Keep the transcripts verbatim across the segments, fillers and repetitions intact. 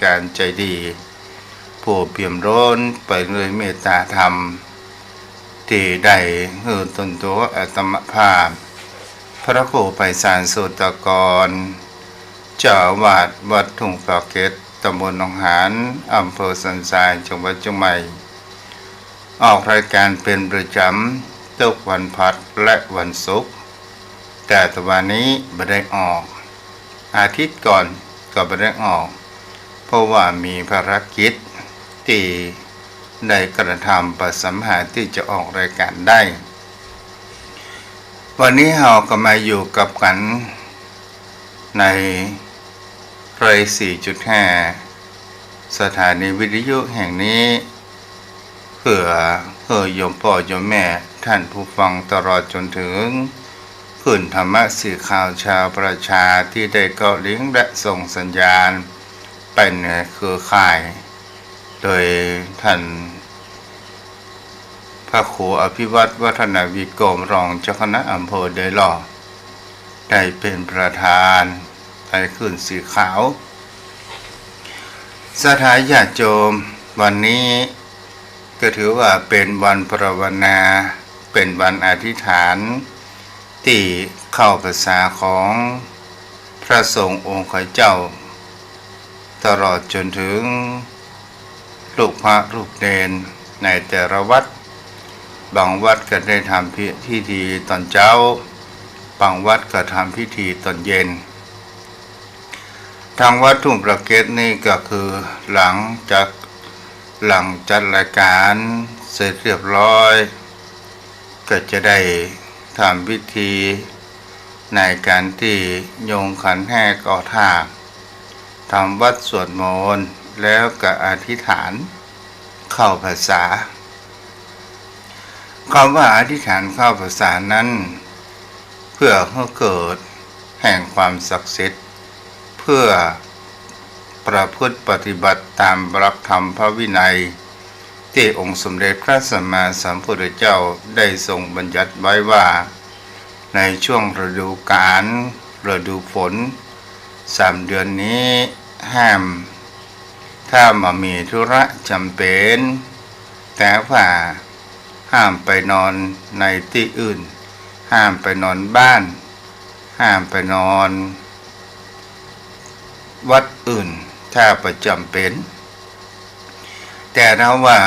การใจ๋ดี ผู้เปี่ยมล้นไปด้วยเมตตาธรรม ตี้ได้หื้อต้นตั๋วอาตมาภาพ พระครูไพศาล โสตกร เจ้าอาวาสวัดทุ่งปากเกร็ด ตำบลหนองหาน อำเภอสันทราย จังหวัดเจียงใหม่ ออกรายการเป๋นประจ๋ำทุกวันพฤหัสและวันศุกร์ แต่สัปดาห์นี้บ่ได้ออก อาทิตย์ก่อนก็บ่ได้ออก เพราะว่ามีภารกิจตี้ได้กระทำบ่สามารถตี้จะออกรายการได้ วันนี้เฮาก็มาอยู่กับกั๋นในร้อยสี่จุดห้า สถานีวิทยุแห่งนี้ เปื้อหื้อโยมป้อโยมแม่ต้านผู้ฟังตลอดจ๋นเถิง คลื่นธรรมะสีข่าวชาวประชาตี้ได้เกาะลิงก์และส่งสัญญาณไปในเครือข่าย โดยต้านพระครูอภิวัฒน์ วัฒนาวิกรม รองเจ้าคณะอำเภอดอยหล่อ ได้เป๋นประธานในคลื่นสีข่าว ศรัทธาญาติโยม วันนี้ก็ถือว่าเป๋นวันภาวนา เป๋นวันอธิษฐาน ตี้เข้าพรรษาของพระสงฆ์องค์ข้าเจ้า ตลอดจ๋นเถิงลูกพระลูกเณรในแต่ละวัด บางวัดก็ได้ทำพิ- พิธีตอนเจ๊า บางวัดก็ทำพิธีตอนเย็น ทางวัดทุ่งปากเกร็ดนี่ก็คือหลังจาก หลังจัดรายการเสร็จเรียบร้อย ก็จะได้ทำพิธีในการตี้โยงขันแห้งก่อธาตุ ทำวัตรสวดมนต์ แล้วก็อธิษฐานเข้าพรรษา คำว่าอธิษฐานเข้าพรรษานั้น เพื่อหื้อเกิดแห่งความศักดิ์สิทธิ์ เพื่อประพฤติปฏิบัติต๋ามหลักธรรมพระวินัย ตี้องค์สมเด็จพระสัมมาสัมพุทธเจ้าได้ทรงบัญญัติไว้ว่า ในช่วงฤดูกาล ฤดูฝน สามเดือนนี้ห้าม ถ้าบ่มีธุระจ๋ำเป๋น แต่ว่าห้ามไปนอนในตี้อื่น ห้ามไปนอนบ้าน ห้ามไปนอนวัดอื่น ถ้าบ่จ๋ำเป๋น แต่ถ้าว่า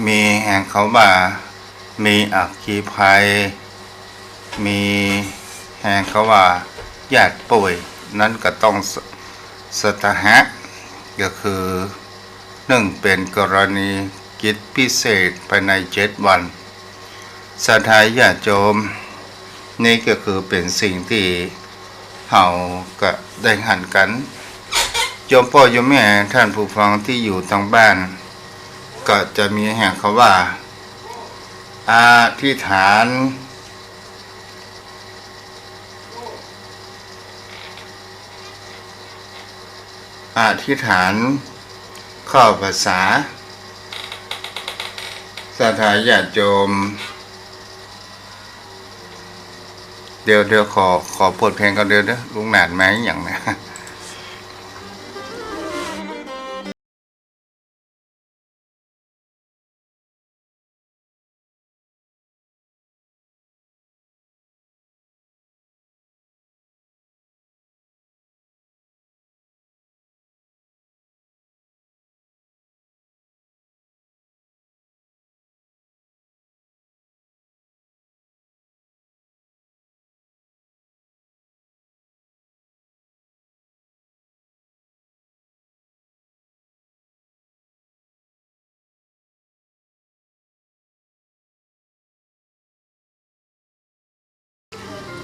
มีแห่งเขาว่า มีอัคคีภัย มีแห่งเขาว่าญาติป่วย นั้นก็ต้องส- สัตหะ ก็คือนึ่งเป๋นกรณีกิจพิเศษภายในเจ็ดวัน ศรัทธาญาติโยม นี่ก็คือเป๋นสิ่งตี้เฮาก็ได้หันกั๋น โยมป้อโยมแม่ต้านผู้ฟังตี้อยู่ตางบ้าน ก็จะมีแห่งเขาว่า อธิษฐาน อธิษฐานเข้าพรรษา ศรัทธาญาติโยม เดี๋ยว เดี๋ยวขอ ขอเปิดเพลงก่อน เดี๋ยว เดี๋ยวลุงหนานมาอีกอย่างนะ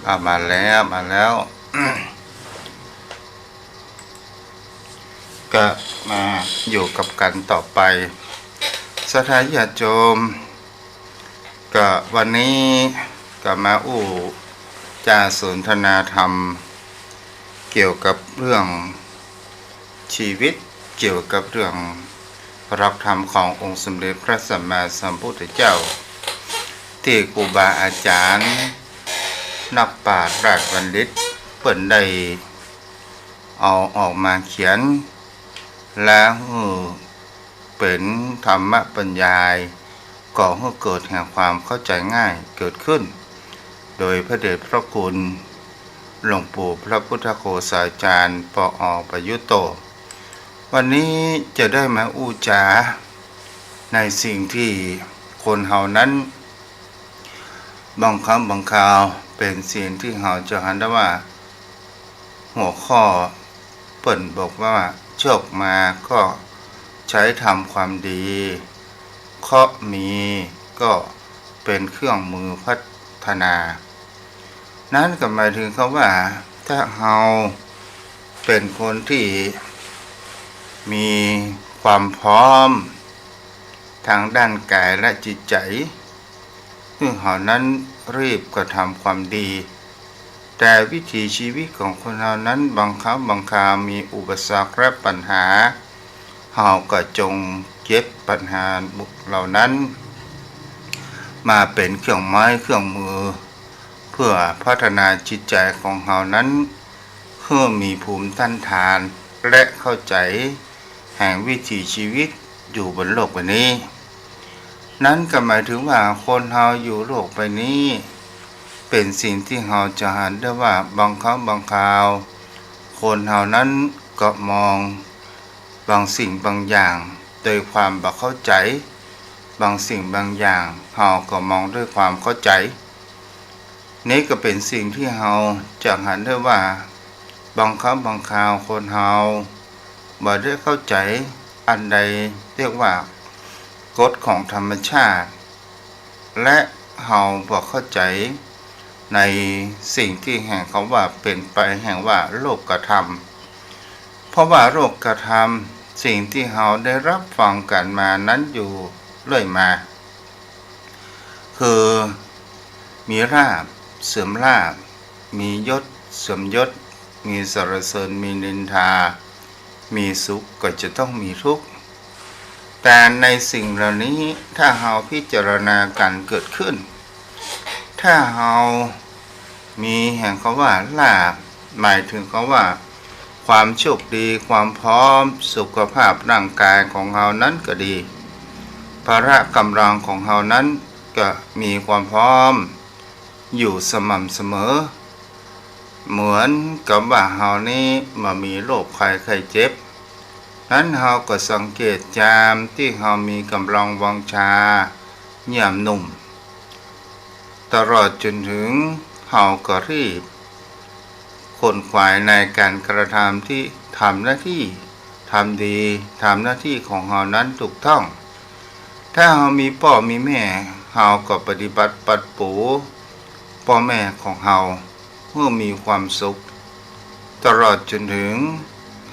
อ่ะ มาแล้ว มาแล้ว ก็มาอยู่กับกั๋นต่อไป ศรัทธาญาติโยม ก็วันนี้ก็มาอู้จ๋าสนทนาธรรม เกี่ยวกับเรื่องชีวิต เกี่ยวกับเรื่องหลักธรรมขององค์สมเด็จพระสัมมาสัมพุทธเจ้า ตี้ครูบาอาจ๋ารย์ นักปราชญ์ราชบัณฑิต เปิ้นได้เอาออกมาเขียน และหื้อเป๋นธรรมบรรยาย ก่อหื้อเกิดแห่งความเข้าใจ๋ง่ายเกิดขึ้น โดยพระเดชพระคุณหลวงปู่พระพุทธโฆษาจารย์ ปออ ประยุตโต วันนี้จะได้มาอู้จ๋าในสิ่งตี้คนเฮานั้น บางครั้งบางคราวเป๋นสิ่งตี้เฮาจะหันได้ว่า หัวข้อเปิ้นบอกว่า โชคมาก็ใช้ทำความดี เคราะห์มีก็เป๋นเครื่องมือพัฒนา นั้นก็หมายถึงคำว่า ถ้าเฮาเป๋นคนตี้มีความพร้อม ทางด้านกายและจิตใจ๋ หื้อเฮานั้นรีบกระทำความดี แต่วิถีชีวิตของคนเฮานั้นบางครั้งบางคราวมีอุปสรรคและปัญหา เฮาก็จงเก็บปัญหาเหล่านั้น มาเป๋นเครื่องไม้เครื่องมือ เพื่อพัฒนาจิตใจ๋ของเฮานั้น หื้อมีภูมิต้านทาน และเข้าใจ๋แห่งวิถีชีวิตอยู่บนโลกใบนี้ นั้นก็หมายถึงว่าคนเฮาอยู่โลกใบนี้ เป๋นสิ่งตี้เฮาจะหันได้ว่าบางครั้งบางคราว คนเฮานั้นก็มองบางสิ่งบางอย่างโดยความบ่เข้าใจ๋ บางสิ่งบางอย่างเฮาก็มองด้วยความเข้าใจ๋ นี้ก็เป๋นสิ่งตี้เฮาจะหันได้ว่า บางครั้งบางคราวคนเฮาบ่ได้เข้าใจ๋อันใดเรียกว่ากฎของธรรมชาติ และเฮาบ่เข้าใจ๋ในสิ่งตี้แห่งคำว่าเป๋นไปแห่งว่าโลกธรรม เพราะว่าโลกธรรม สิ่งตี้เฮาได้รับฟังกั๋นมานั้นอยู่เรื่อยมา คือมีลาภเสื่อมลาภ มียศเสื่อมยศ มีสรรเสริญมีนินทา มีสุขก็จะต้องมีทุกข์ แต่ในสิ่งเหล่านี้ถ้าเฮาพิจารณาก๋านเกิดขึ้น ถ้าเฮามีแห่งคำว่าลาภ หมายถึงคำว่าความโชคดี ความพร้อม สุขภาพร่างกายของเฮานั้นก็ดี พละก๋ำลังของเฮานั้นก็มีความพร้อมอยู่สม่ำเสมอ เหมือนกับว่าเฮานี้บ่มีโรคภัยไข้เจ็บ นั้นเฮาก็สังเกตยามตี้เฮามีก๋ำลังวังชา ยามหนุ่ม ตลอดจ๋นถึงเฮาก็รีบขวนขวายในก๋านกระทำตี้ทำหน้าตี้ ทำดี ทำหน้าตี้ของเฮานั้นถูกต้อง ถ้าเฮามีป้อมีแม่ เฮาก็ปฏิบัติปัดปูป้อแม่ของเฮา หื้อมีความสุข ตลอดจ๋นถึง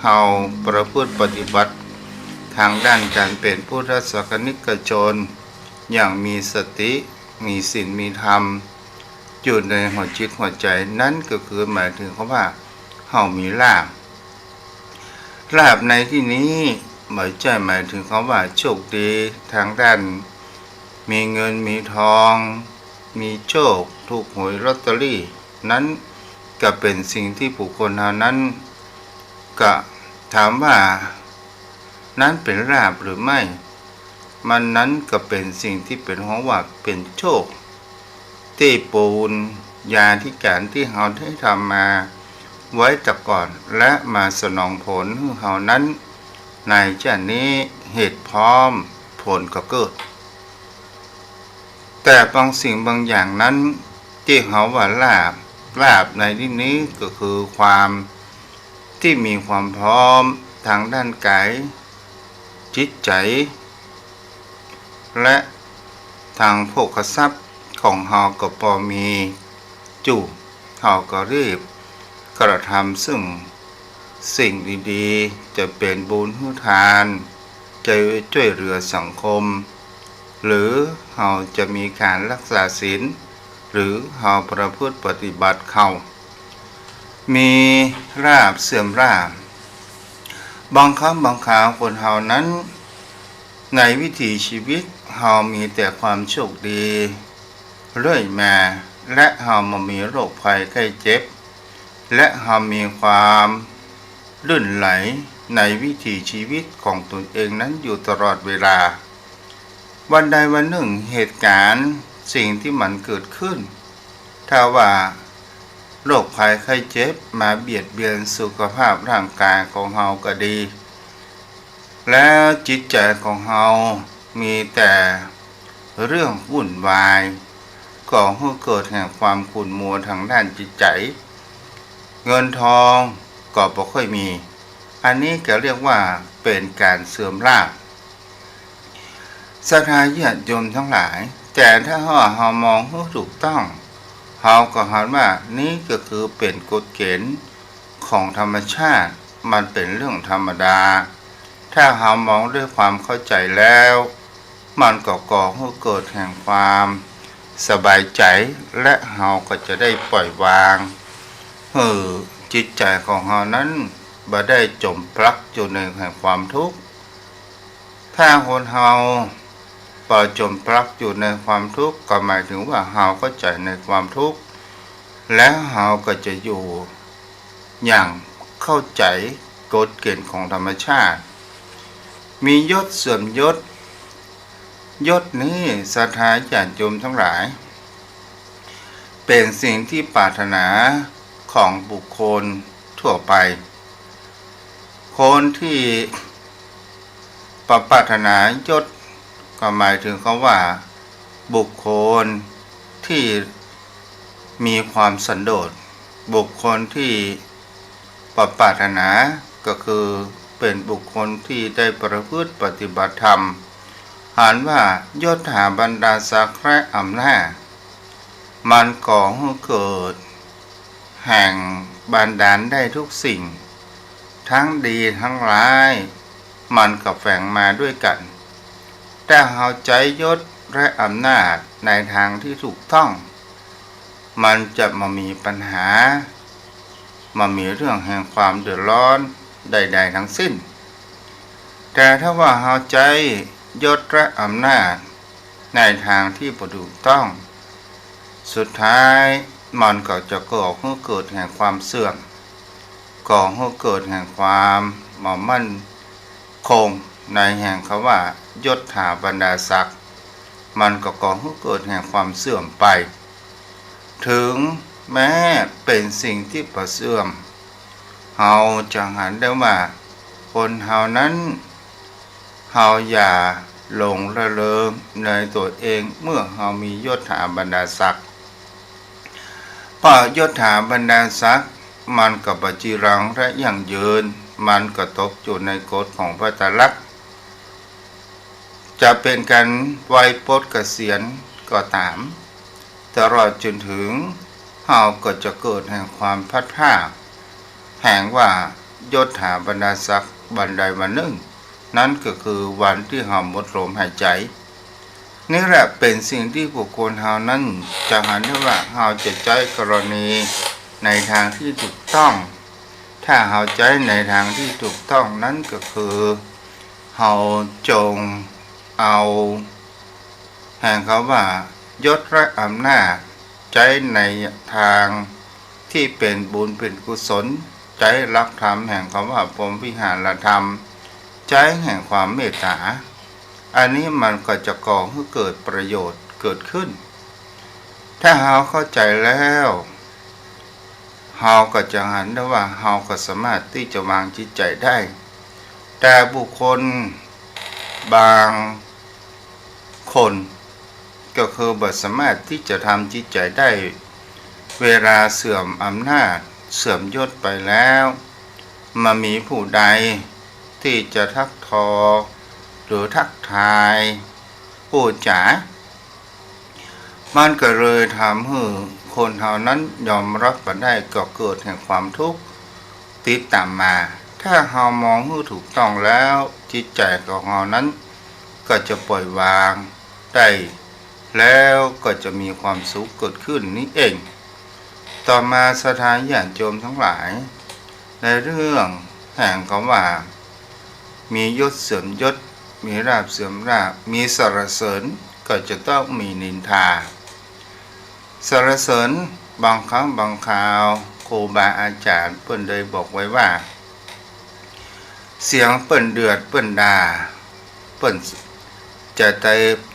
เฮาประพฤติปฏิบัติทางด้านก๋านเป๋นพุทธศาสนิกชน อย่างมีสติ มีศีล มีธรรม อยู่ในหัวจิตหัวใจ๋ นั้นก็คือหมายถึงคำว่าเฮามีลาภ ลาภในตี้นี้บ่ใจ้หมายถึงคำว่าโชคดีทางด้านมีเงินมีทอง มีโชคถูกหวยลอตเตอรี่ นั้นก็เป๋นสิ่งตี้บุคคลเฮานั้น ก็ถามว่านั้นเป๋นลาภหรือไม่ มันนั้นก็เป๋นสิ่งตี้เป๋นฮ้องว่าเป๋นโชค ตี้ปูนญาธิก๋านตี้เฮาได้ทำมาไว้แต่ก่อน และมาสนองผลหื้อเฮานั้น ในจ้าดนี้เหตุพร้อมผลก็เกิด แต่บางสิ่งบางอย่างนั้นตี้เฮาว่าลาภ ลาภในตี้นี้ก็คือความตี้มีความพร้อมทางด้านกาย จิตใจ๋ และทางโภคทรัพย์ของเฮาก็ปอมี จู้ เฮาก็รีบกระทำซึ่งสิ่งดีๆ จะเป๋นบุญหื้อทาน จะจ้วยเหลือสังคม หรือเฮาจะมีก๋านรักษาศีล หรือเฮาประพฤติปฏิบัติเข้า มีลาภเสื่อมลาภ บางครั้งบางคราวคนเฮานั้น ในวิถีชีวิตเฮามีแต่ความโชคดีเรื่อยมา และเฮาบ่มีโรคภัยไข้เจ็บ และเฮามีความลื่นไหล ในวิถีชีวิตของตนเองนั้นอยู่ตลอดเวลา วันใดวันนึ่งเหตุก๋ารณ์สิ่งตี้มันเกิดขึ้น ถ้าว่าโรคภัยไข้เจ็บมาเบียดเบียนสุขภาพร่างก๋ายของเฮาก็ดี แล้วจิตใจ๋ของเฮามีแต่เรื่องวุ่นวาย ก่อหื้อเกิดแห่งความขุ่นมัวตางด้านจิตใจ๋ เงินทองก็บ่ค่อยมี อันนี้ก็เรียกว่าเป๋นก๋านเสื่อมลาภ ศรัทธาญาติโยมตังหลาย แต่ถ้าหากเฮามองหื้อถูกต้อง เฮาก็หันว่านี้ก็คือเป๋นกฎเก๋ณฑ์ของธรรมชาติ มันเป๋นเรื่องธรรมดา ถ้าเฮามองด้วยความเข้าใจ๋แล้ว มันก็ก่อหื้อเกิดแห่งความสบายใจ๋ และเฮาก็จะได้ปล่อยวาง หื้อจิตใจ๋ของเฮานั้นบ่ได้จ๋มปลักอยู่ในแห่งความทุกข์ ถ้าคนเฮาปล่อยจ๋มปลักอยู่ในความทุกข์ ก็หมายถึงว่าเฮาเข้าใจ๋ในความทุกข์ แล้วเฮาก็จะอยู่อย่างเข้าใจ๋กฎเก๋ณฑ์ของธรรมชาติ มียศเสื่อมยศ ยศนี้ศรัทธาญาติโยมตังหลาย เป๋นสิ่งตี้ปรารถนาของบุคคลทั่วไป คนตี้ปรารถนายศ ก็หมายถึงคำว่าบุคคลตี้มีความสันโดษ บุคคลตี้ปรารถนาก็คือเป๋นบุคคลตี้ได้ประพฤติปฏิบัติธรรม หันว่ายศถาบรรดาศักดิ์และอำนาจ มันก่อหื้อเกิดแห่งบันดาลได้ทุกสิ่ง ทั้งดีทั้งร้าย มันก็แฝงมาด้วยกั๋น ถ้าเฮาใจ๊ยศและอำนาจในตางตี้ถูกต้อง มันจะบ่มีปัญหา บ่มีเรื่องแห่งความเดือดร้อนใดๆ ทั้งสิ้น แต่ถ้าว่าเฮาใจ๊ยศและอำนาจในตางตี้บ่ถูกต้อง สุดท้ายมันก็จะก่อหื้อเกิดแห่งความเสื่อม ก่อหื้อเกิดแห่งความบ่มั่นคงในแห่งคำว่ายศถาบรรดาศักดิ์ มันก็ก่อหื้อเกิดแห่งความเสื่อมไป ถึงแม้เป๋นสิ่งตี้บ่เสื่อม เฮาจะหันได้ว่าคนเฮานั้น เฮาอย่าหลงระเริงในตั๋วเองเมื่อเฮามียศถาบรรดาศักดิ์ เพราะยศถาบรรดาศักดิ์มันก็บ่จีรังและยั่งยืน มันก็ตกอยู่ในกฎของไตรลักษณ์ จะเป๋นก๋านไวยปลดเกษียณก็ต๋าม ตลอดจ๋นถึงเฮาก็จะเกิดแห่งความพลัดพราก แห่งว่ายศถาบรรดาศักดิ์วันใดวันนึ่ง นั้นก็คือวันตี้เฮาหมดลมหายใจ๋ นี่แหละเป๋นสิ่งตี้บุคคลเฮานั้นจะหันได้ว่าเฮาจะใจ๊กรณีในตางตี้ถูกต้อง ถ้าเฮาใจ๊ในตางตี้ถูกต้องนั้นก็คือ เฮาจงเอาแห่งคำว่ายศและอำนาจใจ๊ในตางตี้เป๋นบุญเป๋นกุศล ใจ๊หลักธรรมแห่งคำว่าพรหมวิหารธรรม ใจ๊แห่งความเมตต๋า อันนี้มันก็จะก่อหื้อเกิดประโยชน์เกิดขึ้น ถ้าเฮาเข้าใจ๋แล้ว เฮาก็จะหันได้ว่าเฮาก็สามารถตี้จะวางจิตใจ๋ได้ แต่บุคคลบางคนก็คือบ่สามารถตี้จะทำจิตใจ๋ได้ เวลาเสื่อมอำนาจเสื่อมยศไปแล้ว บ่มีผู้ใดตี้จะทักทอหรือทักทายอู้จ๋า มันก็เลยทำหื้อคนเฮานั้นยอมรับบ่ได้ ก็เกิดแห่งความทุกข์ติดต๋ามมา ถ้าเฮามองหื้อถูกต้องแล้ว จิตใจ๋ของเฮานั้นก็จะปล่อยวางได้ แล้วก็จะมีความสุขเกิดขึ้นนี้เอง ต่อมาศรัทธาญาติโยมตังหลาย ในเรื่องแห่งคำว่า มียศเสื่อมยศ มีลาภเสื่อมลาภ มีสรรเสริญก็จะต้องมีนินทา สรรเสริญบางครั้งบางคราว ครูบาอาจ๋ารย์เปิ้นได้บอกไว้ว่า เสียงเปิ้นเดือดเปิ้นด่า เปิ้นจะได้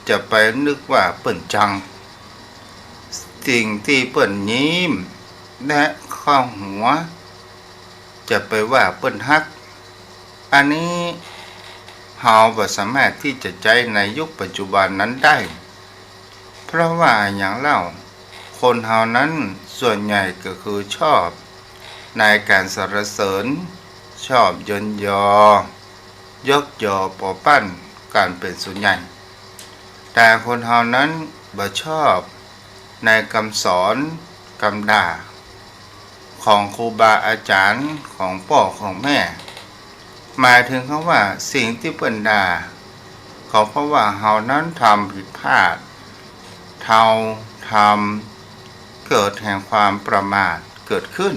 จะไปนึกว่าเปิ้นจัง สิ่งตี้เปิ้นยิ้มและเข้าหัว จะไปว่าเปิ้นฮัก อันนี้เฮาบ่สามารถตี้จะใจ๊ในยุคปัจจุบันนั้นได้ เพราะว่าอะหยังเล่า คนเฮานั้นส่วนใหญ่ก็คือชอบในการสรรเสริญ ชอบเยินยอ ยกยอปอปั้นก๋านเป๋นส่วนใหญ่ แต่คนเฮานั้นบ่ชอบในกำสอนกำด่า ของครูบาอาจ๋ารย์ ของป้อของแม่ หมายเถิงกำว่าสิ่งตี้เปิ้นด่า ก็เพราะว่าเฮานั้นทำผิดพลาด เฮาทำเกิดแห่งความประมาทเกิดขึ้น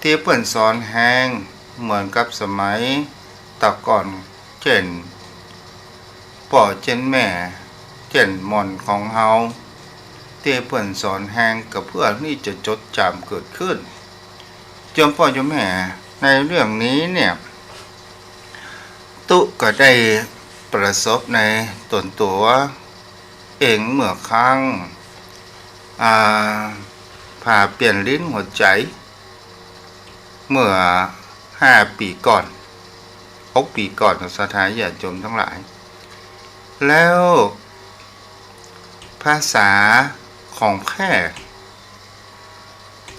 ตี้เปิ้นสอนแฮงเหมือนกับสมัยตะก่อน เจ้นป้อเจ้นแม่ เจ้นหม่อนของเฮา ตี้เปิ้นสอนแฮงก็เปื้อตี้จะจดจ๋ำเกิดขึ้น โยมป้อโยมแม่ ในเรื่องนี้เนี่ย ตุ๊ก็ได้ประสบในตนตั๋วเองเมื่อครั้ง อ่า ผ่าเปลี่ยนลิ้นหัวใจ๋ เมื่อห้าปี๋ก่อน หกปี๋ก่อน ศรัทธาญาติโยมตังหลาย แล้วภาษาของแพทย์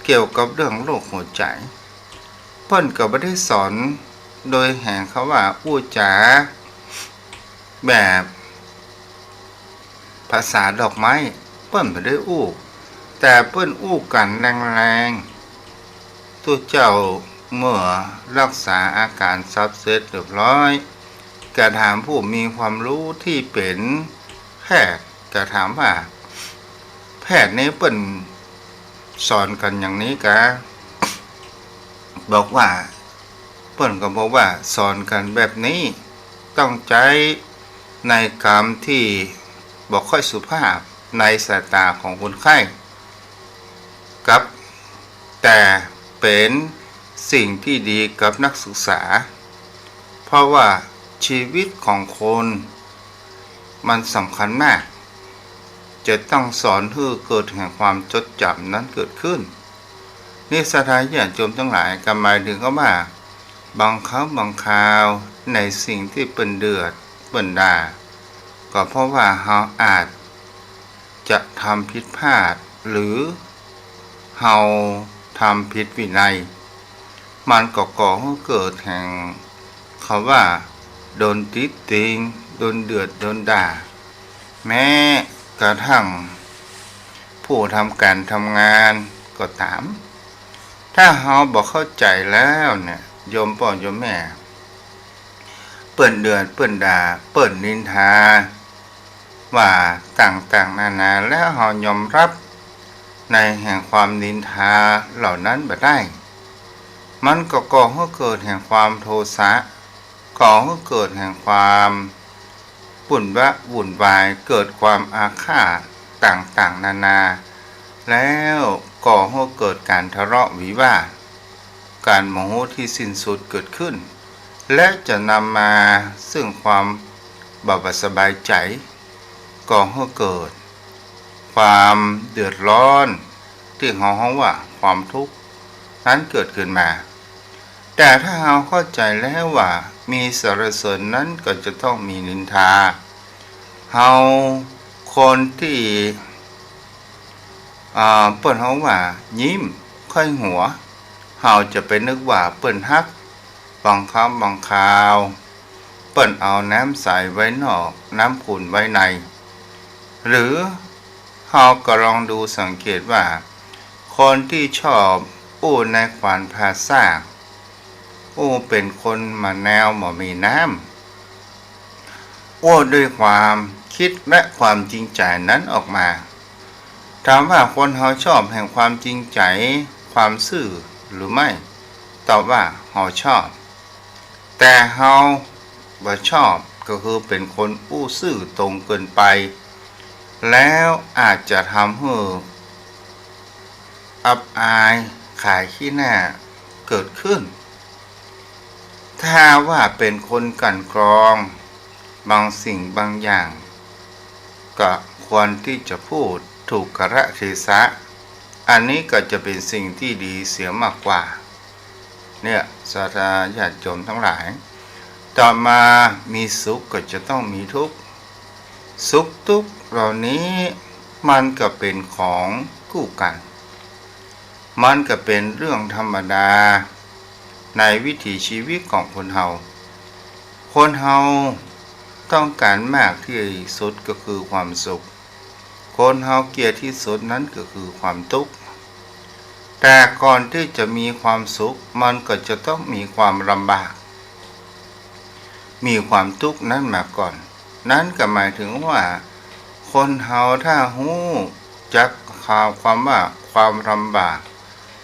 เกี่ยวกับเรื่องโรคหัวใจ๋ เปิ้นก็บ่ได้สอนโดยแหงกำว่าอู้จ๋าแบบภาษาดอกไม้ เปิ้นบ่ได้อู้ แต่เปิ้นอู้กั๋นแรงๆ ตุ๊เจ้าเมื่อรักษาอาก๋ารสับเสร็จเรียบร้อย ก็ถามผู้มีความรู้ตี้เป๋นแพทย์ ก็ถามว่า แพทย์นี้เปิ้นสอนกั๋นอย่างนี้กา บอกว่า เปิ้นก็บอกว่าสอนกั๋นแบบนี้ ต้องใจ๊ในกำตี้บ่ค่อยสุภาพในสายต๋าของคนไข้ กับ แต่เป๋นสิ่งตี้ดีกับนักศึกษา เพราะว่าชีวิตของคนมันสำคัญมาก จะต้องสอนหื้อเกิดแห่งความจดจ๋ำนั้นเกิดขึ้น นี่ศรัทธาญาติโยมตังหลาย ก็หมายเถิงกำว่า บางครั้งบางคราวในสิ่งตี้เปิ้นเดือดเปิ้นด่า ก็เพราะว่าเฮาอาจ จะทำผิดพลาด หรือเฮาทำผิดวินัย มันก็ก่อหื้อเกิดแห่งกำว่าโดนติ๊ติง โดนเดือดโดนด่า แม้กระทั่งผู้ทำก๋านทำงานก็ต๋าม ถ้าเฮาบ่เข้าใจ๋แล้วเนี่ย โยมป้อโยมแม่ เปิ้นเดือดเปิ้นด่า เปิ้นนินทา ว่าต่างๆ นานา แล้วเฮายอมฮับในแห่งความนินทาเหล่านั้นบ่ได้ มันก็ก่อหื้อเกิดแห่งความโทสะ ก่อหื้อเกิดแห่งความวุ่นวะวุ่นวาย เกิดความอาฆาตต่างๆ นานา แล้วก่อหื้อเกิดก๋านทะเลาะวิวาท ก๋านบ่ฮู้ตี้สิ้นสุดเกิดขึ้น และจะนำมาซึ่งความบ่สบายใจ๋ ก่อหื้อเกิดความเดือดร้อน ตี้เฮาฮ้องว่าความทุกข์นั้นเกิดขึ้นมา แต่ถ้าเฮาเข้าใจ๋แล้วว่ามีสรรเสริญนั้นก็จะต้องมีนินทา เฮาคนตี้ อ่า เปิ้นฮ้องว่ายิ้มค่อยหัว เฮาจะไปนึกว่าเปิ้นฮัก บางครั้งบางคราว เปิ้นเอาน้ำใสไว้นอก น้ำขุ่นไว้ใน หรือเฮาก็ลองดูสังเกตว่า คนตี้ชอบอู้ในขวัญภาษา อู้เป๋นคนมาแนวบ่มีน้ำ อู้ด้วยความคิดและความจริงใจ๋นั้นออกมา ถามว่าคนเฮาชอบแห่งความจริงใจ๋ ความซื่อหรือไม่ ตอบว่าเฮาชอบ แต่เฮาบ่ชอบก็คือเป๋นคนอู้ซื่อตรงเกินไป แล้วอาจจะทำหื้ออับอายขายขี้หน้าเกิดขึ้น ถ้าว่าเป๋นคนกลั่นกรองบางสิ่งบางอย่าง ก็ควรตี้จะพูดถูกกาละเทศะ อันนี้ก็จะเป๋นสิ่งตี้ดีเสียมากกว่า เนี่ย ศรัทธาญาติโยมตังหลาย ต่อมามีสุขก็จะต้องมีทุกข์ สุขทุกข์เหล่านี้มันก็เป๋นของคู่กั๋น มันก็เป๋นเรื่องธรรมดาในวิถีชีวิตของคนเฮา คนเฮาต้องก๋านมากตี้สุดก็คือความสุข คนเฮาเกลียดตี้สุดนั้นก็คือความตุ๊กข์ แต่ก่อนตี้จะมีความสุข มันก็จะต้องมีความลำบาก มีความตุ๊กข์นั้นมาก่อน นั้นก็หมายเถิงว่า คนเฮาถ้าฮู้จักความ ความว่าความลำบาก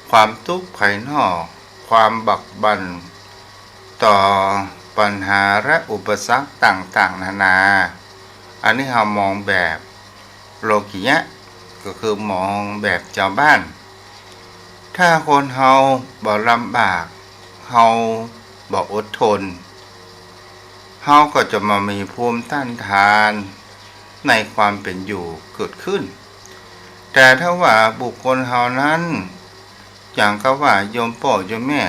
ความตุ๊กข์ภายนอก ความบักบั่นต่อปัญหาและอุปสรรคต่างๆ นานา อันนี้เฮามองแบบโลกิยะ ก็คือมองแบบจาวบ้าน ถ้าคนเฮาบ่ลำบาก เฮาบ่อดทน เฮาก็จะบ่มีภูมิต้านทานในความเป๋นอยู่เกิดขึ้น แต่ถ้าว่าบุคคลเฮานั้น อย่างกับว่าโยมป้อโยมแม่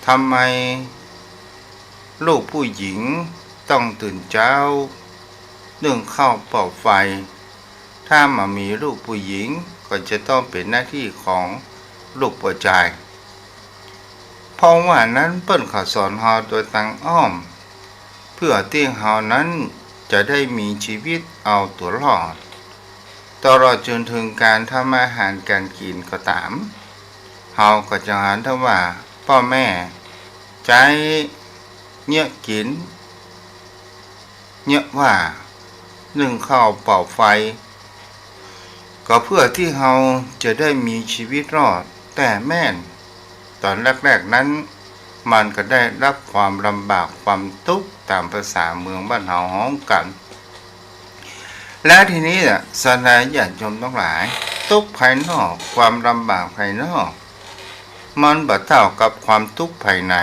ทำไมลูกผู้หญิงต้องตื่นเจ๊า นึ่งข้าวเป่าไฟ ถ้าบ่มีลูกผู้หญิงก็จะต้องเป๋นหน้าตี้ของลูกป้อจาย เพราะว่านั้นเปิ้นก็สอนเฮาโดยตางอ้อม เพื่อตี้เฮานั้นจะได้มีชีวิตเอาตั๋วรอด ตลอดจนเถิงก๋านทำอาหารก๋านกิ๋นก็ต๋าม เฮาก็จะหันถ้าว่าป้อแม่ใจ๊เยียะกิ๋น เยียะว่านึ่งข้าวเป่าไฟ ก็เพื่อตี้เฮาจะได้มีชีวิตรอด แต่แม่นต๋อนแรกๆ นั้น มันก็ได้ฮับความลำบากความตุ๊กข์ต๋ามภาษาเมืองบ้านเฮาฮ้องกั๋น และทีนี้น่ะ ศรัทธาญาติโยมตังหลาย ตุ๊กข์ภายนอก ความลำบากภายนอก มันบ่เต้ากับความตุ๊กข์ภายใน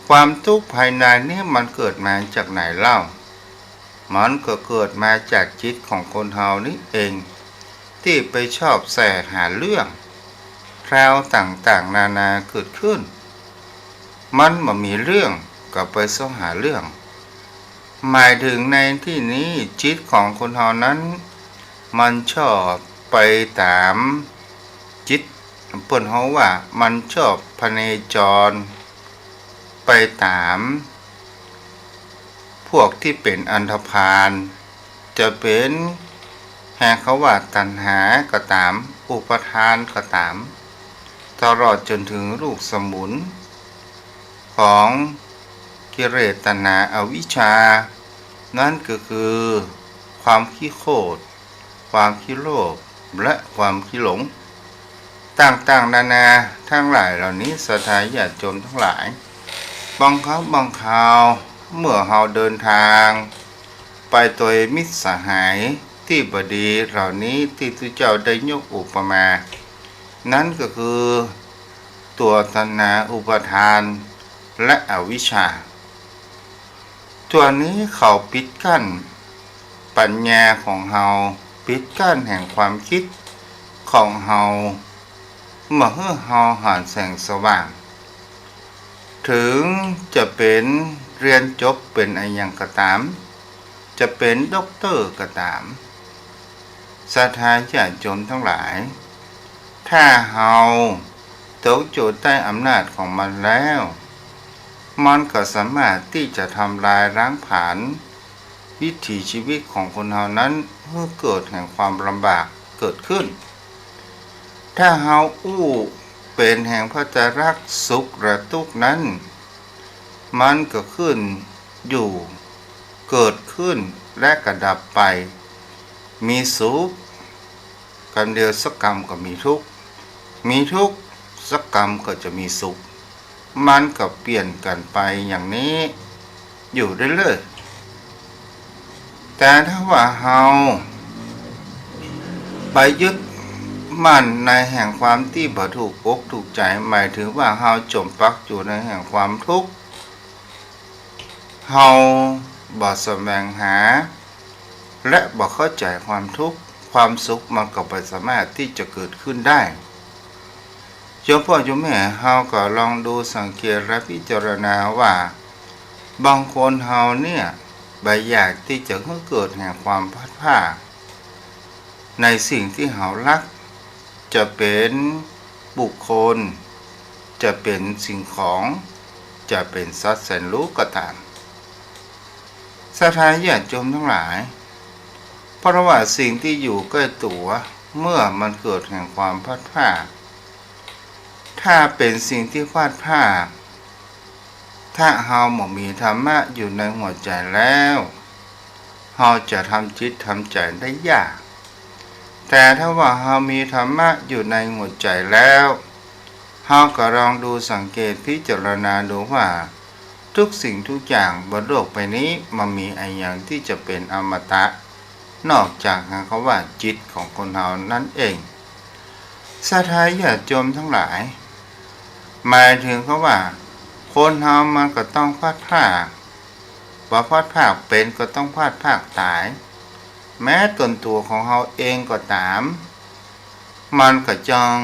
ความตุ๊กข์ภายในนี้มันเกิดมาจากไหนเล่า มันก็เกิดมาจากจิตของคนเฮานี้เอง ตี้ไปชอบแส่หาเรื่อง ราวต่างๆ นานาเกิดขึ้น มันบ่มีเรื่องก็ไปเซาะหาเรื่อง หมายเถิงในตี้นี้จิตของคนเฮานั้น มันชอบไปต๋ามจิต เปิ้นฮ้องว่ามันชอบพเนจรไปต๋ามพวกตี้เป๋นอันธพาล จะเป๋นแห่งเขาว่าตัณหาก็ต๋าม อุปาทานก็ต๋าม ตลอดจนเถิงลูกสมุนของกิเลสตัณหาอวิชชา นั้นก็คือความขี้โขด ความขี้โลภ และความขี้หลง ต่างๆ นานาตังหลายเหล่านี้ ศรัทธาญาติโยมตังหลาย บางครั้งบางคราว เมื่อเฮาเดินตางไปโตยมิตรสหายตี้บ่ดีเหล่านี้ ตี้ตุ๊เจ้าได้ยกอุปมา นั้นก็คือตั๋วตัณหาอุปาทาน และอวิชชา ตั๋วนี้เขาปิดกั้นปัญญาของเฮา ปิดกั้นแห่งความกึ๊ดของเฮา บ่หื้อเฮาหันแสงสว่าง เถิงจะเป๋นเฮียนจบเป๋นอะหยังก็ต๋าม จะเป๋นด็อกเตอร์ก็ต๋าม ศรัทธาญาติโยมตังหลาย ถ้าเฮาตกอยู่ใต้อำนาจของมันแล้ว มันก็สามารถตี้จะทำลายล้างผลาญวิถีชีวิตของคนเฮานั้น หื้อเกิดแห่งความลำบากเกิดขึ้น ถ้าเฮาอู้เป๋นแห่งพระไตรลักษณ์สุขและตุ๊กข์นั้น มันก็ขึ้นอยู่ เกิดขึ้นและก็ดับไป มีสุขกำเดียวสักกำก็มีทุกข์ มีทุกข์สักกำก็จะมีสุข มันก็เปลี่ยนกั๋นไปอย่างนี้อยู่เรื่อยๆ แต่ถ้าว่าเฮาไปยึด มั่นในแห่งความตี้บ่ถูกอกถูกใจ๋ หมายเถิงว่าเฮาจ๋มปักอยู่ในแห่งความทุกข์ เฮาบ่แสวงหา และบ่เข้าใจ๋ความทุกข์ ความสุขมันก็บ่สามารถตี้จะเกิดขึ้นได้ โยมป้อโยมแม่ เฮาก็ลองดูสังเกตและพิจารณาว่า บางคนเฮาเนี่ย บ่อยากตี้จะหื้อเกิดแห่งความพลัดพราก ในสิ่งตี้เฮาฮัก จะเป๋นบุคคล จะเป๋นสิ่งของ จะเป๋นสัตว์แสนรู้ก็ต๋าม ศรัทธาญาติโยมตังหลาย เพราะว่าสิ่งตี้อยู่ใก้ตั๋ว เมื่อมันเกิดแห่งความพลัดพราก ถ้าเป๋นสิ่งตี้พลัดพราก ถ้าเฮาบ่มีธรรมะอยู่ในหัวใจ๋แล้ว เฮาจะทำจิตทำใจ๋ได้ยาก แต่ถ้าว่าเฮามีธรรมะอยู่ในหัวใจ๋แล้ว เฮาก็ลองดูสังเกตพิจารณาดูว่า ทุกสิ่งทุกอย่างบนโลกใบนี้ มันมีอะหยังตี้จะเป๋นอมตะ นอกจากคำว่าจิตของคนเฮานั้นเอง ศรัทธาญาติโยมตังหลาย หมายเถิงกำว่า คนเฮามันก็ต้องพลัดพราก บ่พลัดพรากเป๋นก็ต้องพลัดพรากต๋าย แม้ตนตั๋วของเฮาเองก็ต๋าม มันก็จ้อง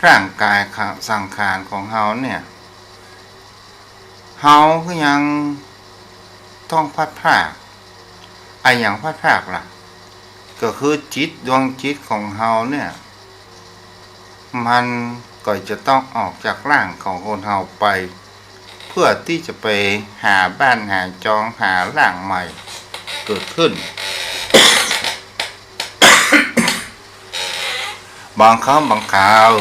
ร่างก๋ายสังขารของเฮาเนี่ย เฮาก็ยังต้องพลัดพราก อะหยังพลัดพรากล่ะ ก็คือจิตดวงจิตของเฮาเนี่ย มันก็จะต้องออกจากร่างของคนเฮาไป เพื่อตี้จะไปหาบ้านหาจองหาร่างใหม่เกิดขึ้น บางครั้งบางคราว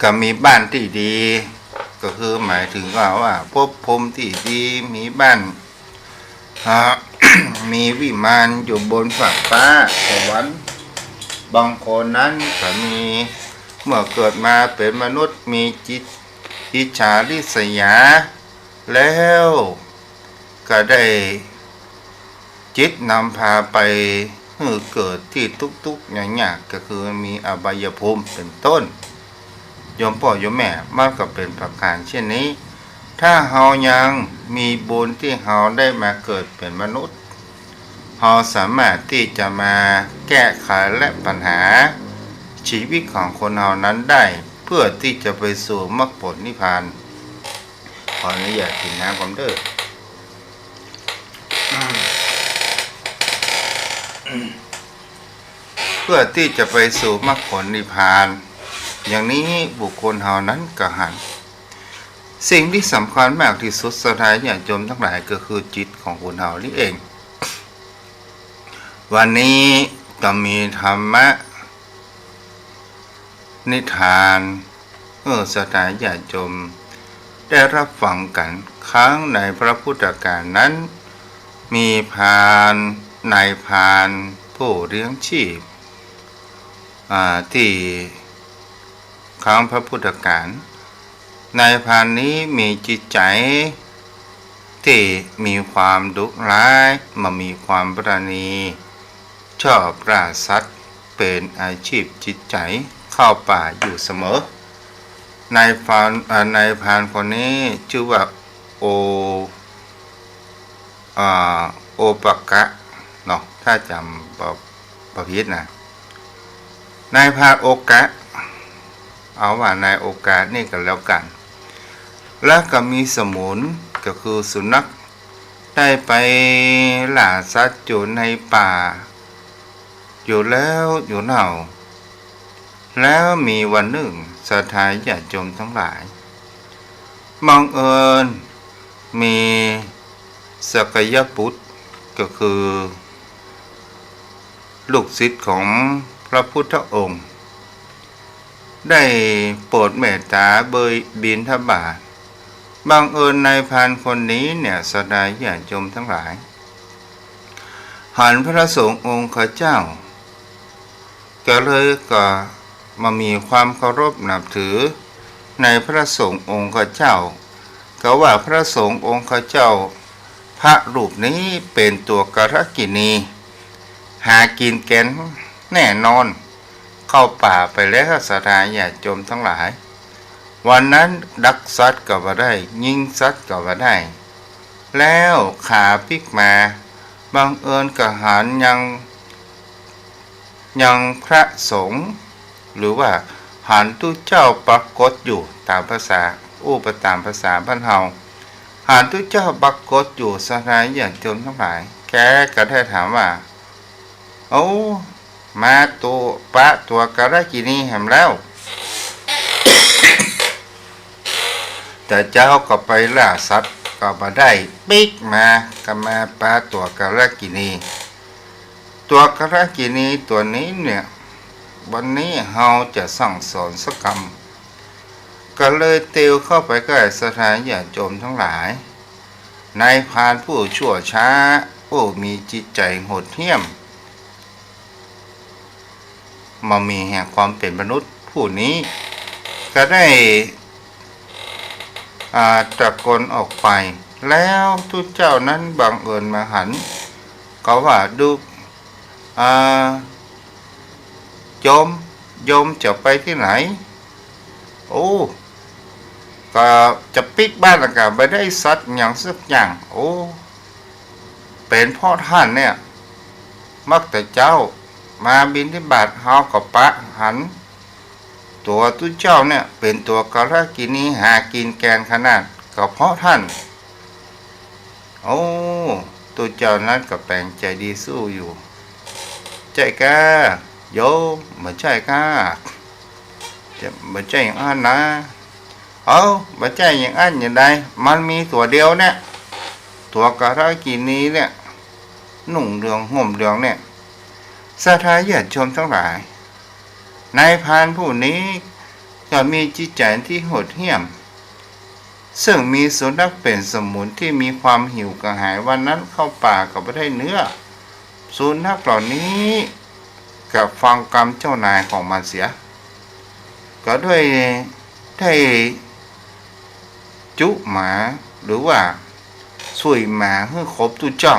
ก็มีบ้านตี้ดี ก็คือหมายเถิงว่า ว่าภพภูมิตี้ดี มีบ้าน อ่า มีวิมานอยู่บนฟากฟ้าสวรรค์ บางคนนั้นก็มี เมื่อเกิดมาเป๋นมนุษย์ มีจิตอิจฉาริษยา แล้วก็ได้จิตนำพาไปหื้อเกิดตี้ตุ๊กๆ ยากๆ ก็คือมีอบายภูมิเป๋นต้น โยมป้อโยมแม่ มันก็เป๋นประก๋านเช่นนี้ ถ้าเฮายังมีบุญตี้เฮาได้มาเกิดเป๋นมนุษย์ เฮาสามารถตี้จะมาแก้ไขและปัญหาชีวิตของคนเฮานั้นได้ เพื่อตี้จะไปสู่มรรคผลนิพพาน ขออนุญาตกิ๋นน้ำก่อนเด้อ เพื่อตี้จะไปสู่มรรคผลนิพพาน อย่างนี้บุคคลเฮานั้นก็หัน สิ่งตี้สำคัญมากตี้สุด ศรัทธาญาติโยมตังหลาย ก็คือจิตของคนเฮานี้เอง วันนี้ก็มีธรรมะนิทาน เออ ศรัทธาญาติโยมได้ฮับฟังกั๋น ครั้งในพระพุทธกาลนั้น มีพราน นายพรานผู้เลี้ยงชีพ อ่า ตี้ครั้งพระพุทธกาล นายพรานนี้มีจิตใจ๋ตี้มีความดุร้าย บ่มีความปราณี ชอบล่าสัตว์ เป๋นอาชีพจิตใจ๋ เข้าป่าอยู่เสมอ นายพราน เอ่อ นายพรานคนนี้จื้อว่า โอ อ่า โอปกะเนาะ ถ้าจ๋ำบ่ บ่ผิดนะ นายพรานโอกะ เอาว่านายโอกะนี่ก็แล้วกั๋น แล้วก็มีสมุน ก็คือสุนัข ได้ไปล่าสัตว์อยู่ในป่า อยู่แล้วอยู่เล่า แล้วมีวันนึ่ง ศรัทธาญาติโยมตังหลาย บังเอิญมีสักยะบุตร ก็คือลูกศิษย์ของพระพุทธองค์ ได้โปรดเมตต๋าไปบิณฑบาต บังเอิญนายพรานคนนี้เนี่ย ศรัทธาญาติโยมตังหลาย หันพระสงฆ์องค์ข้าเจ้า ก็เลยก็มามีความเคารพนับถือในพระสงฆ์องค์ข้าเจ้า ก็ว่าพระสงฆ์องค์ข้าเจ้า พระรูปนี้เป๋นตั๋วกาลกิณี หากิ๋นแก่นแน่นอน เข้าป่าไปแล้ว ศรัทธาญาติโยมทั้งหลาย วันนั้นลักสัตว์ก็บ่ได้ ยิงสัตว์ก็บ่ได้ แล้วขาปิ๊กมา บังเอิญก็หันยัง ยังพระสงฆ์ หรือว่าหันตุ๊เจ้าปรากฏอยู่ ต๋ามภาษา อู้ไปต๋ามภาษาบ้านเฮา หันตุ๊เจ้าปรากฏอยู่ ศรัทธาญาติโยมทั้งหลาย แกก็ได้ถามว่า โอ้ มาตั๋ว ปะตั๋วกาลกิณีแหมแล้ว แต่เจ้าก็ไปล่าสัตว์ก็บ่ได้ ปิ๊กมาก็มาปะตั๋วกาลกิณี ตั๋วกาลกิณีตั๋วนี้เนี่ย วันนี้เฮาจะสั่งสอนสักกำ ก็เลยเตียวเข้าไปใก้ ศรัทธาญาติโยมทั้งหลาย นายพรานผู้ชั่วช้า ผู้มีจิตใจ๋โหดเหี้ยม บ่มีแห่งความเป๋นมนุษย์ผู้นี้ ก็ได้ อ่า ตะโกนออกไป แล้วตุ๊เจ้านั้นบังเอิญมาหัน ก็ว่า ดู อ่า โยม โยมจะไปตี้ไหน โอ้ ก็จะปิ๊กบ้านแล้วก็บ่ได้สัตว์หยังสักอย่าง โอ้ เป๋นเพราะต้านเนี่ย มักแต่เจ๊ามาบิณฑบาต เฮาก็ปะหันตั๋วตุ๊เจ้าเนี่ย เป๋นตั๋วกาลกิณีหากิ๋นแกนขนาด ก็เพราะต้าน โอ้ ตุ๊เจ้านั้นก็แป๋งใจ๋ดีสู้อยู่ ใจ้ก้า โยม บ่ใจ้ก้า จะบ่ใจ้อย่างอั้นนะ เอ้า บ่ใจ้อย่างอั้นอย่างใด มันมีตั๋วเดียวเนี่ย ตั๋วกาลกิณีเนี่ย นุ่งเหลืองห่มเหลืองเนี่ย ศรัทธาญาติโยมทั้งหลาย นายพรานผู้นี้ก็มีจิตใจ๋ตี้โหดเหี้ยม ซึ่งมีสุนัขเป๋นสมุนตี้มีความหิวกระหาย วันนั้นเข้าป่าก็บ่ได้เนื้อ สุนัขเหล่านี้ก็ฟังกำเจ้านายของมันเสีย ก็ด้วยได้จุ๊หมา หรือว่าสุยหมาหื้อขบตุ๊เจ้า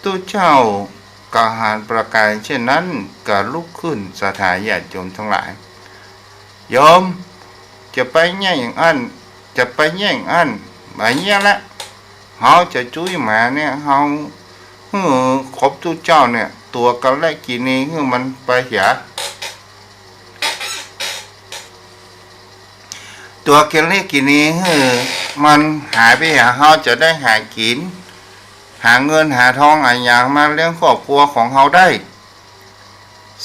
ตุ๊เจ้าก็หันประก๋านเช่นนั้น ก็ลุกขึ้น ศรัทธาญาติโยมทั้งหลาย โยม จะไปเยียะอย่างอั้น จะไปเยียะอย่างอั้น บ่เยียะละ เฮาจะจุ๊ยหมาเนี่ย เฮาหื้อขบตุ๊เจ้าเนี่ย ตั๋วกาลกิณีหื้อมันไปเหีย ตั๋วกาลกิณีหื้อมันหายไปเหีย เฮาจะได้หากิ๋น หาเงินหาทองอะหยังมาเลี้ยงครอบครัวของเฮาได้